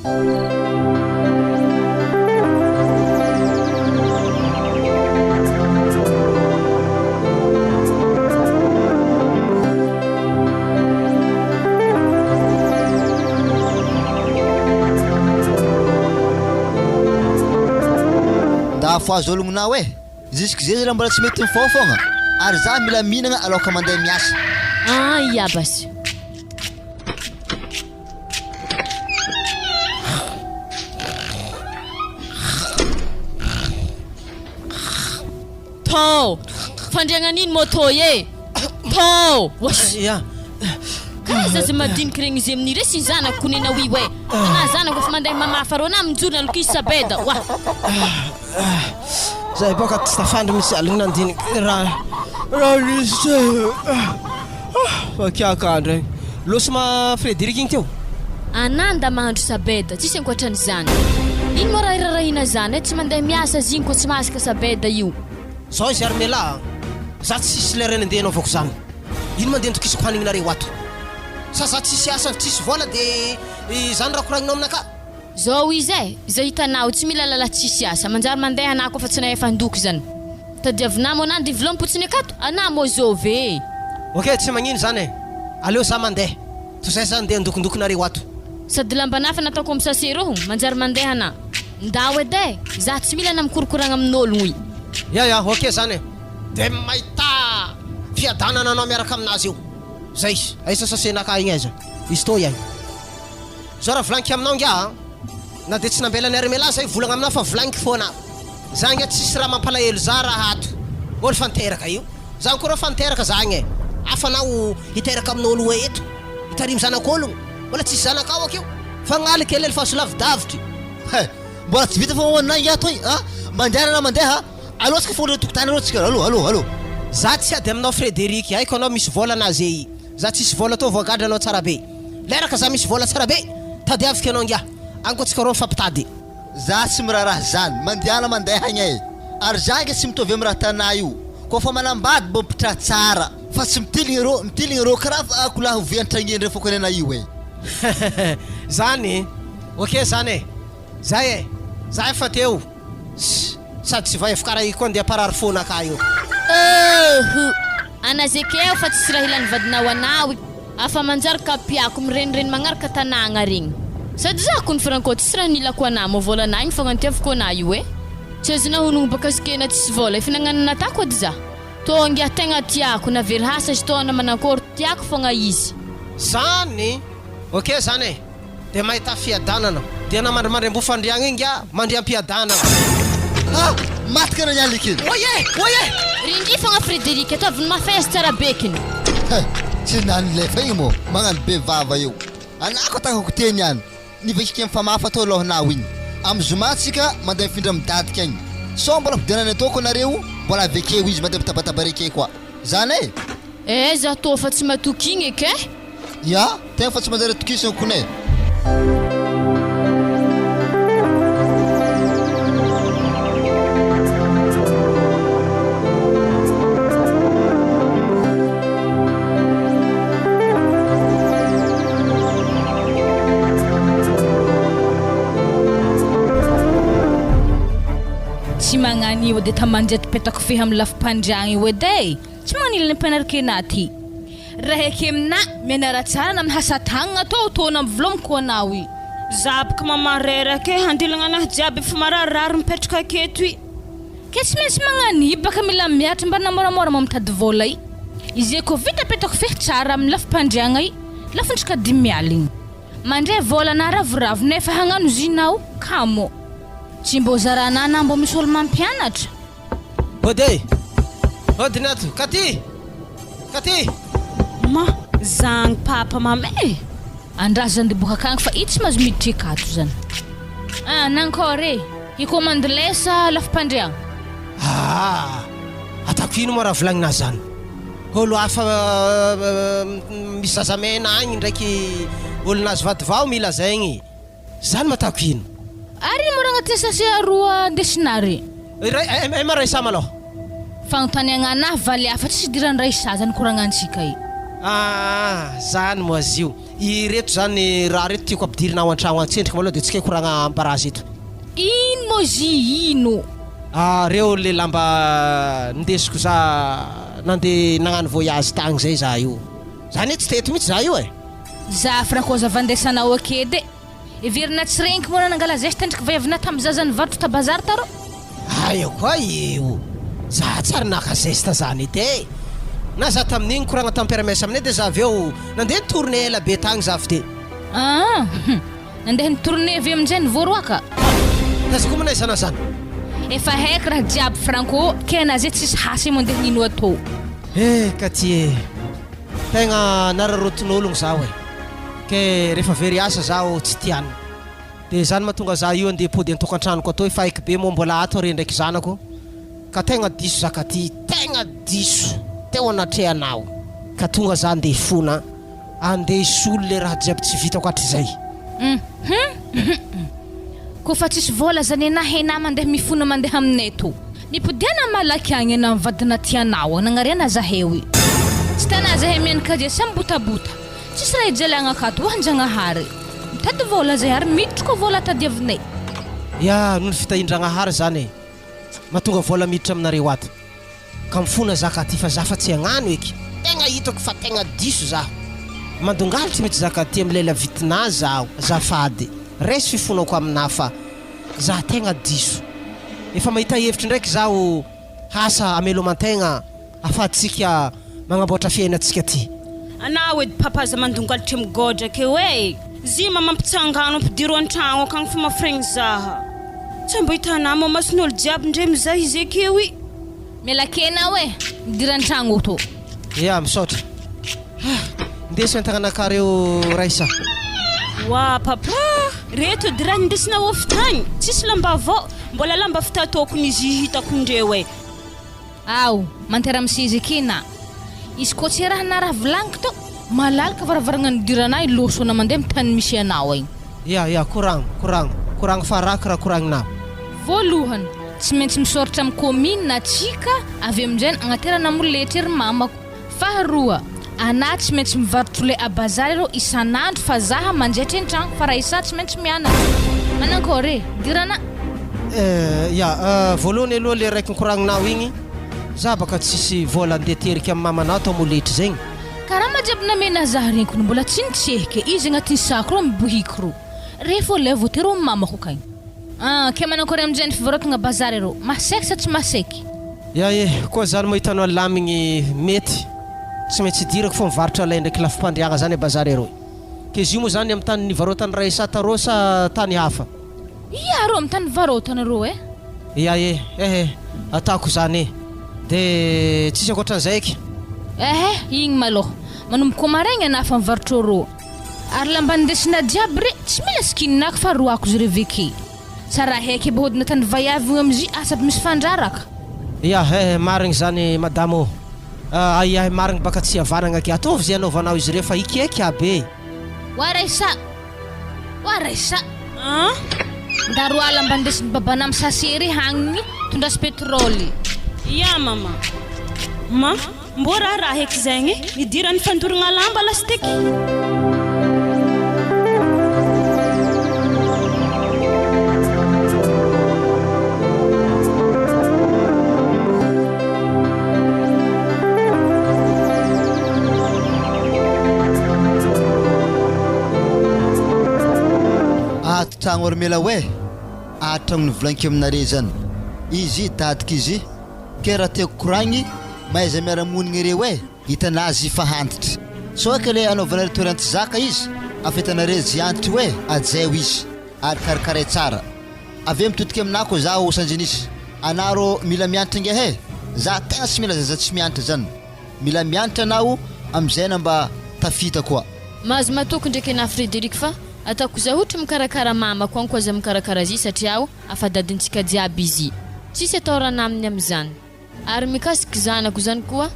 Nda afohazo olognonao e! Jusque zay raha mbola tsy mety mifoha fogna ary za mila mihinagna aloka mandeha miasa. Ah ia basy. Tô! Fandriagnan'ino moto e? Tô! Oas! Ya. Karaha zaza madiniky regny izy amin'ny resy zanako konena io e. Na zanako efa mandeha mamafa rô na mijoro na lokisa beda. Oa! Zay bôka tsy tafandry mihitsy aligny nandiniky raha raha nisy teo. Fa kiaka ndray. Losy ma Frederic igny teo. Ananda mahandro sabeda, tsisy ankoatran'izany. Ino moa raha irarahina zany e, tsy mandeha miasa izy igny koa tsy mahasaka sabeda io. Zao izy ary mialà a! Za tsisy lera nandeha anaovako zany. Ino mandeha andokisako hanignareo ato? Sa za tsisy asa tsisy vola de zany raha koragninao aminakahy? Zao izy e, zay hitanao, tsy mila lala tsisy asa, manjary mandeha anah koa fa tsy nahefa handoky zany. Tadiavinah moa anah ndeha vilom-potsiny akato, anah moa zovy e! Ok, tsy magnino zany e, aleo za mandeha, toy zay za ndeha andokondokonareo ato. Sady lambanah fa nataoko am sase rô, manjary mandeha anah. Ndao edy e, za tsy mila anah mikorokoragna amin'ôlogno i. Ya ya, ok zany e, de mahita fiadanana anao miaraka aminazy eo, zay, aiza sase-nakah igny aiza, izy tô iay. Zao raha volagniko aminao ngiah a! Na dia tsy nambelan'i Armela aza hivolagna aminao fa volagniko foana. Za ngiah tsisy raha mampalahelo za raha ato. Olo fa niteraka io. Za koa rô fa niteraka za agny e. Hafa anao hiteraka amin'olo oe eto. Hitarimy zanak'ologno. Mbola tsisy zanakao akeo. Fa gnaly kely ely fa azo lavidavitry. He! Mbola tsy vita fa hoanina ingahy toy a! Mandehana na mandeha aleo tsika fona tokotany aleo tsika allo allo allo. Za tsy ady aminao Frederic, haiko anao misy vola na zei. Za tsisy vola tô voagadra anao tsara be. Leraka za misy vola tsara be, tadiaviko ianao ingahy. Any koa tsika roa mifampitady. Za tsy miraharaha zany, mandehana mandeha agny e! Ary za ange tsy mitovy am raha tanà io, koa fa manambady mbô mipitraha tsara fa tsy mitiligny rô, mitiligny rô karaha fa akolahy ho viantragneny reo foko nena io e! Zany? Ok zany e! Zay e! Za efa teo! Sady tsy vaevo karaha io koa ndeha mparary fona aka io. Ouhh! Ana zekeo fa tsisy raha ilan'ny vadinao anao i. Afa manjary kapiako mirenireny magnaraka tanagna regny. Sady za kony franco tsisy raha nilako anah mô vôla anah igny fogna nitiaviko anah io e. Tsy azonao honogno baka zokena tsisy vôla efa nagnano natako edy za. Tô ngiah tegna tiako na very hasa izy tô na manankôry tiako fogna izy. Zany! Ok zany e! Dia mahita fiadanana. Dia na mandrimandry amboa fandriagna io ngiah mandria am-piadanana. Ah! Maty ka nagnaly kely. Oye! Oye! Rindry fogna Frederic, ataovy ny mafaiza tsara bekiny. He! Tsy nanilefa igny moa magnano be vava eo. Anah ko takako teny ihany. Nivakiky mifamafa tao lohanao igny. Am zoma tsika mandeha mifindra am dadika agny. Sao mbola ampidirana ataoko nareo mbola avy akeo izy mandeha mitabataba reke koa. Zany e! Eh za toa fa tsy matoky igny eky eh! Ya, tegna fa tsy manjary atokisana kony e! Tsy magnano io edy tamanjato petako fehy amin'ny lafim-pandriagna io edy e! Tsy magnano ilany ampianariko anah ty. Raha aminà, mianara tsara na amin'ny asa tagnana atao taona amin'ny vilomiko anao i. Za boka mama reraka e, handilagna anahy jiaby efa mararirary mipetraka aketo i. Ke tsy maintsy magnano i baka mila miaritra mba na moramora ma mitady vôla i. Izy koa vita petako fehy tsara amin'ny lafim-pandriagna i, lafin-tsika dimialigny. Mandray vôla na ravoravo nefa hagnano zinao, kamo. Tsy mbô zaranà na mbô misy olo mampianatra. Ody e! Ody ny ato! Katy! Katy! Ma, zagny papa mama e! Andraso zany de boka akagny fa i tsy mahazo miditry akato zany. Ah, nankôry e! Hikômandy lay sa lafim-pandriagna? Aa! Ataoko ino moa raha volagnina zany? Olo hafa misy zazamena agny ndraiky olo nahazo vady vao mila zegny. Zany matako ino? Ary ino moa raha agnatin'ny sachet aroa andesinà re? Iray M Raissa malôha. Fagnontaniagna anah valy hafa tsisy idiran'i Raissa zany koragnantsika i. Aa zany moa zio. Ireto zany raha reto tiako ampidirina ao antragno any tsendriky malôha de tsika hikoragna ambarazy eto. Ino moa zy ino? Ah reo le lamba nindesiko za nande nagnano voyage tagny zay za io. Zany hoe tsy teto mihitsy za io e. Za franco aza vandesanao akedy e! Heverina tsy regniko moa nangala zesta ndriky vaiavina tam zaza nivarotro ta bazary tarô. Aia koa io! Za tsy ary naka zesta zany edy e! Na za tamin'igny nikoragna tam mpiara-miasa aminay de za avy eo nandeha ni-tourner ela be tagny za avy de. Aa! Hum! Nandeha ni-tourner avy aminjay nivoaroaka? Taiza koa moa nahaizana zany? Efa haiko raha jiaby franco, ke na zay tsisy hasy mandeha nino atô. Eh Katy e! Tegna nararaotin'ologno zaho e! Ke rehefa very asa zaho tsy tiany. De zany mahatonga za io andeha hipody an-tokantranoko atoy fa haiko be moa mbola ato are ndraiky zanako ka tegna diso za Katy, tegna diso teo anatrehanao ka tonga za andeha hifona, andeha hisolo le raha jiaby tsy vitako hatrizay. Hum hum. Kofa tsisy vola zany enah enah mandeha mifona mandeha aminay to. Mipodiana malaky agny enah mivadina tianao nagnariana zaheo i. Tsy tanà zahay mianakadia samy botabota. Tsisy raha ijalagna akato oa Njagnahary. Mitady vola zahay ary miditry koa vola tadiavinay. Ya, noho ny fitahian-dragnahary zany e, mahatonga vola miditra aminareo ato. Ka mifona za ka ty fa za fa tsy hagnano eky. Tegna hitako fa tegna diso zaho. Mandongalitry mitsy za ka ty am lela vitinà zaho azafady raiso fifonako aminà fa za tegna diso. Efa mahita hevitry ndraiky zaho hasa amelomantegna afahantsika magnamboatra fiainantsika ty. Anao edy papa aza mandongalitry migodraka eo e! Zima mampitsangano ampidiro antragno akagny fa mafiregny zaha. Tsy mba hitanà ma mason'olo jiaby ndre mizaha izy akeo i. Miala kena aho e! Midira an-tragno tô. Ya, misaotra. Ah, ndeso entagna nakareo Raissa. Wa papa! Reto edy raha nindesina hôpitaly, tsisy lamba vao, mbola lamba fitataokon'izy hitako indreo e. Ao, mantera misezy eke na. Izy koa tsy raha na raha volagniko tô, malalaka varavaragna nidirana ahy loso na mandeha amin'ny tany misy anao agny. Ya, ya, koragno, koragno, koragno fa rako raha koragninao. Voalohany, tsy maintsy misoratra amin'ny commune atsika avy amin'izay agnaterana moletry ry mamako. Faharoa, anah tsy maintsy mivarotro le a bazary arô isan'andro fa zaha manjaitra en-tragno fa raha isaha tsy maintsy mianatra. Manankôry e? Dirana. Eh, ya, voalohany aloha le raiky nikoragninao igny, za baka tsisy vôla andeha terika amin'ny mamanao atao moletry zegny. Karama jiaby namena zah regniko no mbola tsy nitsehika izy agnatin'ny sac rô mibohiky rô. Re fô le voatery ho mamako kay. Ah, ke manankôry amizay ny fivarotagna bazary arô, maseky sa tsy maseky? Ya e, koa zany moa hitanao lamigny mety, tsy maintsy idirako fô mivarotra lay ndraiky lafim-pandriagna zany a bazary arô. K'izy io moa zany amin'ny tany nivarotan'i Raissa tarô sa tany hafa? Ia arô amin'ny tany nivarotana arô e. Ya e, ehe, ataoko zany e. De tsisy ankoatran'izay eky? Ehe, igny malôha, manomboka maraigny anah fa mivarotro arô. Ary lamba nindesina jiaby re, tsy mila sikininako fa roako izy reo veke. Tsara heky aby hodina tany vaiavy io amzy asa aby misy fandraraka. Ya eh marigny zany madame ô. Ahiahy marigny baka tsy havanagna akia. Ataovy ze anaovanao izy reo fa ikeky aby e. Wa Raissa! Wa Raissa! An? Nda roa lamba ndesin'i babanà am sase re hagniny, tondraso petrole. Ya mama. Ma. Mbô raharaha eky zegny nidiran'ny fandorogna lamba lasiteky. Ato tragno ry mela oe, ato tragno nivolaniko aminare zany, izy dadiko izy. Ke raha tiako koragny, mahaiza miara-monigny ireo e! Hitanazy fa hantitry. Sao ka le anaovanareo toeran-tsy zaka izy, afa hitanareo zy antitry hoe ajaio izy, ary karakaray tsara. Avy eo mitodika aminah koa zaho Sanjinisy, anah rô mila mianatra ingahy e! Za tegna tsy mila zaza tsy mianatra zany. Mila mianatra anao amizay anah mba tafita koa. Mahazo matoky ndraiky anah Frederic fa ataoko za hotry mikarakara mamako anko aza mikarakara azy satria aho Afa dadintsika jiaby izy. Tsisy atahorana aminy amizany. Ary mikasiky zanako zany koa,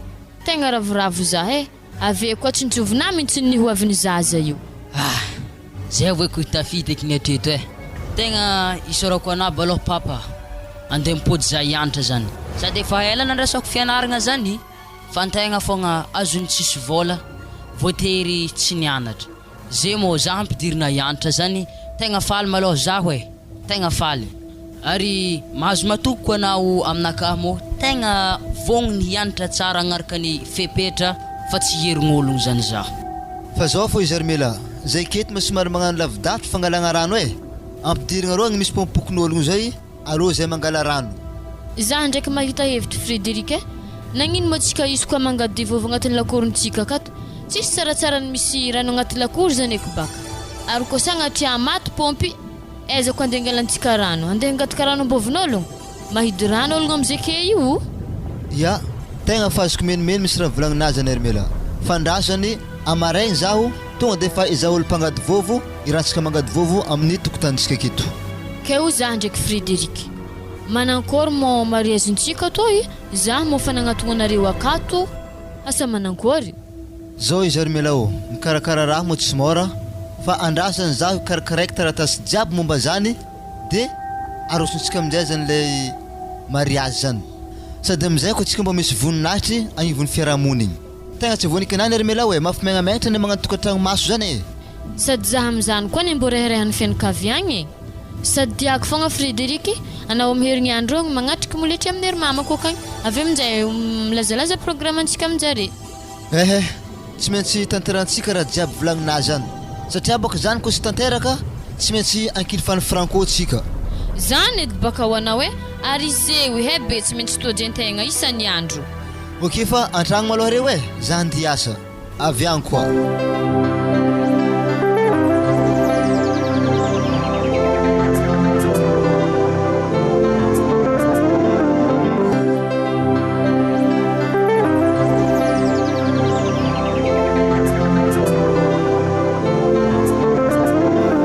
tegna ravoravo zah eh! Avy eo koa tsy nitsovina mintsy ny ho avin'ny zaza io. Ah! Zay voe ko tafita eky ny hatreto eh! Tegna isaorako anabo aloha papa, andeha mipody za hianatra zany. Sady efa ela nandrasako fianaragna zany fa antegna fogna azony tsisy vôla voatery tsy nianatra. Ze mô za ampidirina hianatra zany tegna faly malôha zaho e! Tegna faly! Ary mahazo matoky koa anao aminakahy mô tegna vognony hianatra tsara agnaraka ny fepetra fa tsy hierign'ologno zany zaho. Fa zao fô izy ry Mela, zay keto ma somary magnano lavidavitry fangalagna rano e! Ampidirigna arô agny misy pompokon'ologno zay Alou zay mangala rano. Za ndraiky mahita hevitry Frederic eh! Nagnino moa tsika izy koa mangady vovo agnatin'ny lakorontsika akato? Tsisy tsaratsara ny misy rano agnaty lakoro zany eky baka. Ary koa sagnatria maty pompy, aiza koa andeha angalantsika rano? Andeha hangataka rano ambovon'ologno? Mahidy rano ologno amizay ke io o! Ya, tegna fa azoko menimeny misy raha volagninazy zany ry Mela. Fa ndraso zany amaraigny zaho tonga de fa izaho olo mpangady vovo iratsaka mangady vovo amin'ny tokotanintsika aketo. Kay ho zah ndraiky Frederic. Manankôry mô mariazintsika tô i zah mô fa nagnatogno anareo akato asa manankôry? Zao izy ry Mela ô, mikarakara raha moa tsy môra fa andrasany zaho hikarakaraiko taratasy jiaby momba zany de arosontsika aminjay zany lay mariazy zany. Sady amizay koa tsika mba misy voninahitry agnivon'ny fiarahamonigny. Tegna tsy voaniky anah ry Mela ô e, mafimegnamegtra ny magnano tokantragno maso zany e. Sady zah amizany koa anie mbô reharehan'ny fianakaviagna e! Sady tiako fogna Frederic, anao am herigniandro igny magnatriky moletry amin'ny ery mamako akagny, avy eo aminjay milazalaza programme-ntsika aminjare. Ehe, tsy maintsy tanterahantsika raha jiaby volagninah zany, satria bôka zany koa tsy tanteraka, tsy maintsy ankilifan'i Franco tsika. Zany edy baka ho anao e, ary iseho he be tsy maintsy tojen-tegna isan'iandro. Ok fa antragno malôha reo e, za andeha hiasa. Avy any koa.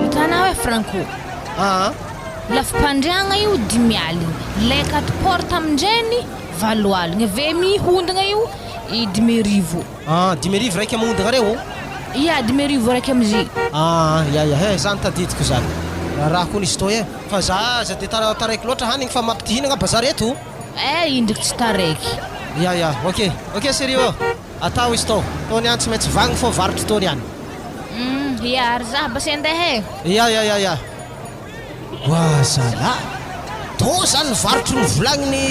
Hitanao e. Franco. Aa. Lafim-pandriagna io dimy aligny, lay quatre porte amindrainy valo aligny, avy eo mihondagna io i 1500. Aa, 1500 raiky amondagna reo? Ia, 1500 raiky amizay. Aa, ia ia, he zany tadidiko zany. Raharaha koa nisy toy e. Fa za aza de tara taraiky loatra hanigny fa mampitihinagna bazary eto. Eh, indriky tsy taraiky. Ia ia, ok, ok chérie ô. Atao izy tô. Tô niany tsy maintsy vagno fô varotry tô niany. Humm ia ary zah basy andeha e. Ia ia ia ia. Oa zalah. Tô zany ny varotry novolagniny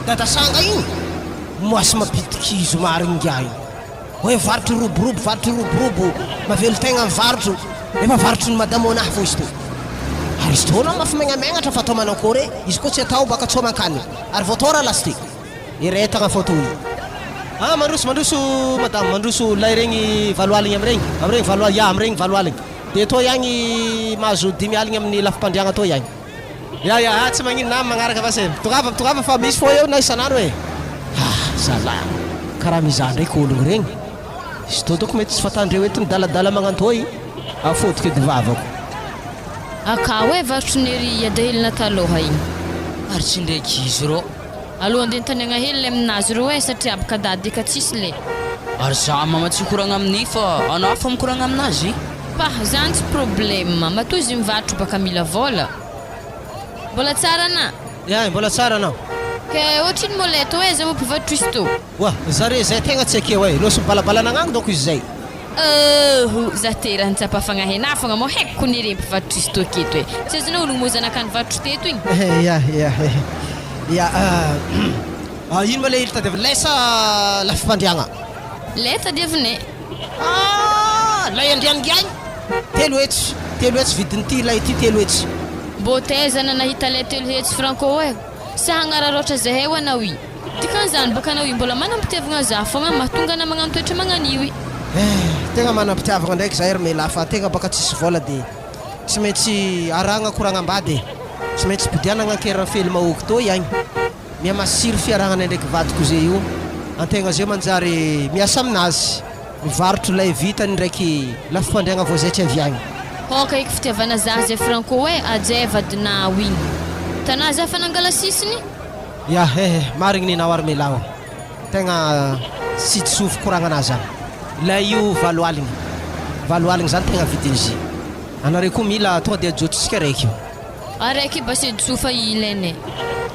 dadasanga igny. Moasy mampidi-kizo marigny ingahy io. Hoe varotry roborobo varotry roborobo mavelon-tegna ny varotro nefa varotry ny madamo anah fô izy tô. Ary izy tô anao mafy megnamegnatra fa atao manakôry e. Izy koa tsy atao baka tsô mankany. Ary vao tô raha lasy ty. Eretagna fô toy. Ah mandroso mandroso madame mandroso lay regny valo aligny amiregny amiregny valo ya amiregny valo aligny de toy agny mahazo dimy aligny amin'ny lafim-pandriagna toy agny. Ya ya ah tsy magnino na magnaraka fa se tongava tongava fa misy fô eo na isan'andro e. Ah zalah karaha mizaha ndraiky ologno regny izy tô dônko mety tsy fatandreo eto midaladala magnantôy afôdiko edy vavako. Akao e varotry ny ery Iadahelina taloha igny. Ary tsy ndraiky izy rô. Alou andeha nitaniagna hely le aminazy reo eh satria aby ka dady ka tsisy le. Ary za mama tsy hikoragna aminy fa anao fa mikoragna aminazy. Pah zany tsy problème matoa izy mivarotro baka mila vôla. Mbola tsara ana. Ia mbola tsara anao. Ke otrino moa le atao eh za moa mpivarotro izy tô. Oa zare zay tegna tsy akeo eh lôso mibalabalana agnagny dônko izy zay. Ooh za te raha nitsapa fagnahy anah fogna moa haiko ko nire mpivarotro izy tô aketo eh. Tsy azonao ologno moa zanaka nivarotro teto igny. Ia ia ia ah ino ma le hely tadiaviny lay sa lafim-pandriagna? Lay tadiavinay. Ah lay andriangiagny 300 300 vidin'ity lay ity 300. Mbô taiza ana nahita lay 300 franco eh? Sa hagnararaotra zahay ho anao i? Dikan'izany baka anao i mbola manam-pitiavagna za fogna mahatonga ana magnano toetra magnan'io i. Eh tegna manam-pitiavagna ndraiky zahay ry melahy fa tegna baka tsisy vôla de Tsy maintsy arahagna koragnam-bady e! Tsy maintsy podianagna ankerana fely mahôky toy agny. Miha-masiro fiarahagnanay ndraiky vadiko ze io. Antegna zeo manjary miasa aminazy. Mivarotro lay vitany ndraiky lafim-pandriagna voazaitry avy agny. Hoka eky fitiavana za zay franco e ajay vadinao igny. Tanà za fa nangala sisiny. Ya eh eh marigny nenao ary melahy ô. Tegna tsy diso fikoragnana zany. Ilay io 8 aligny. 8 aligny zany tegna vidin'izy. Anareo koa mila tonga dia ajotsitsika raiky io. Araiky basy jofa ilaina e.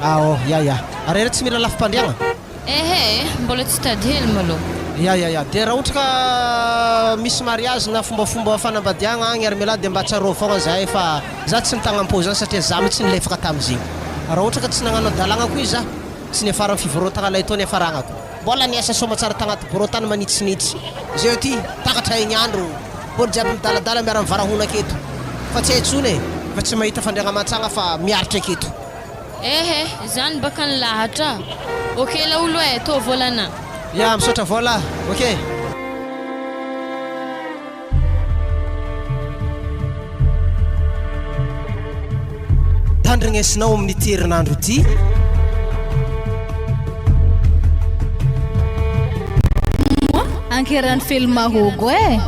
Ah oh, ya ya. Ary ary tsy mila lafim-pandriagna? Ehe e, mbola tsy tady hely malôha. Ya ya ya. Dia raha ohatra ka misy mariage na fombafomba fanambadiagna agny ary mialahy dia mba tsarovy fogna zahay fa za tsy mitagnam-pô zany satria za mihitsy nilefaka tamizigny. Raha ohatra ka tsy nagnano adalagna koa izy za, Tsy niafaran'ny fivarotagna lay tao niafaragnako. Mbola niasa soamatsara tagnaty bureau tany manitsinitsy. Zay eo ty, takatra egny andro, olo jiaby midaladala miara mivarahona aketo. Fa tsy hay tsony e, efa tsy mahita fandriagna aman-tsagna fa miaritra aketo. Ehe, zany baka ny lahatra. Ok laolo e, tô vôlana. Ya, misaotra vôla, ok. Tandrignesinao amin'ity herinandro ity. Moa ankeran'i Fely Mahôgo e!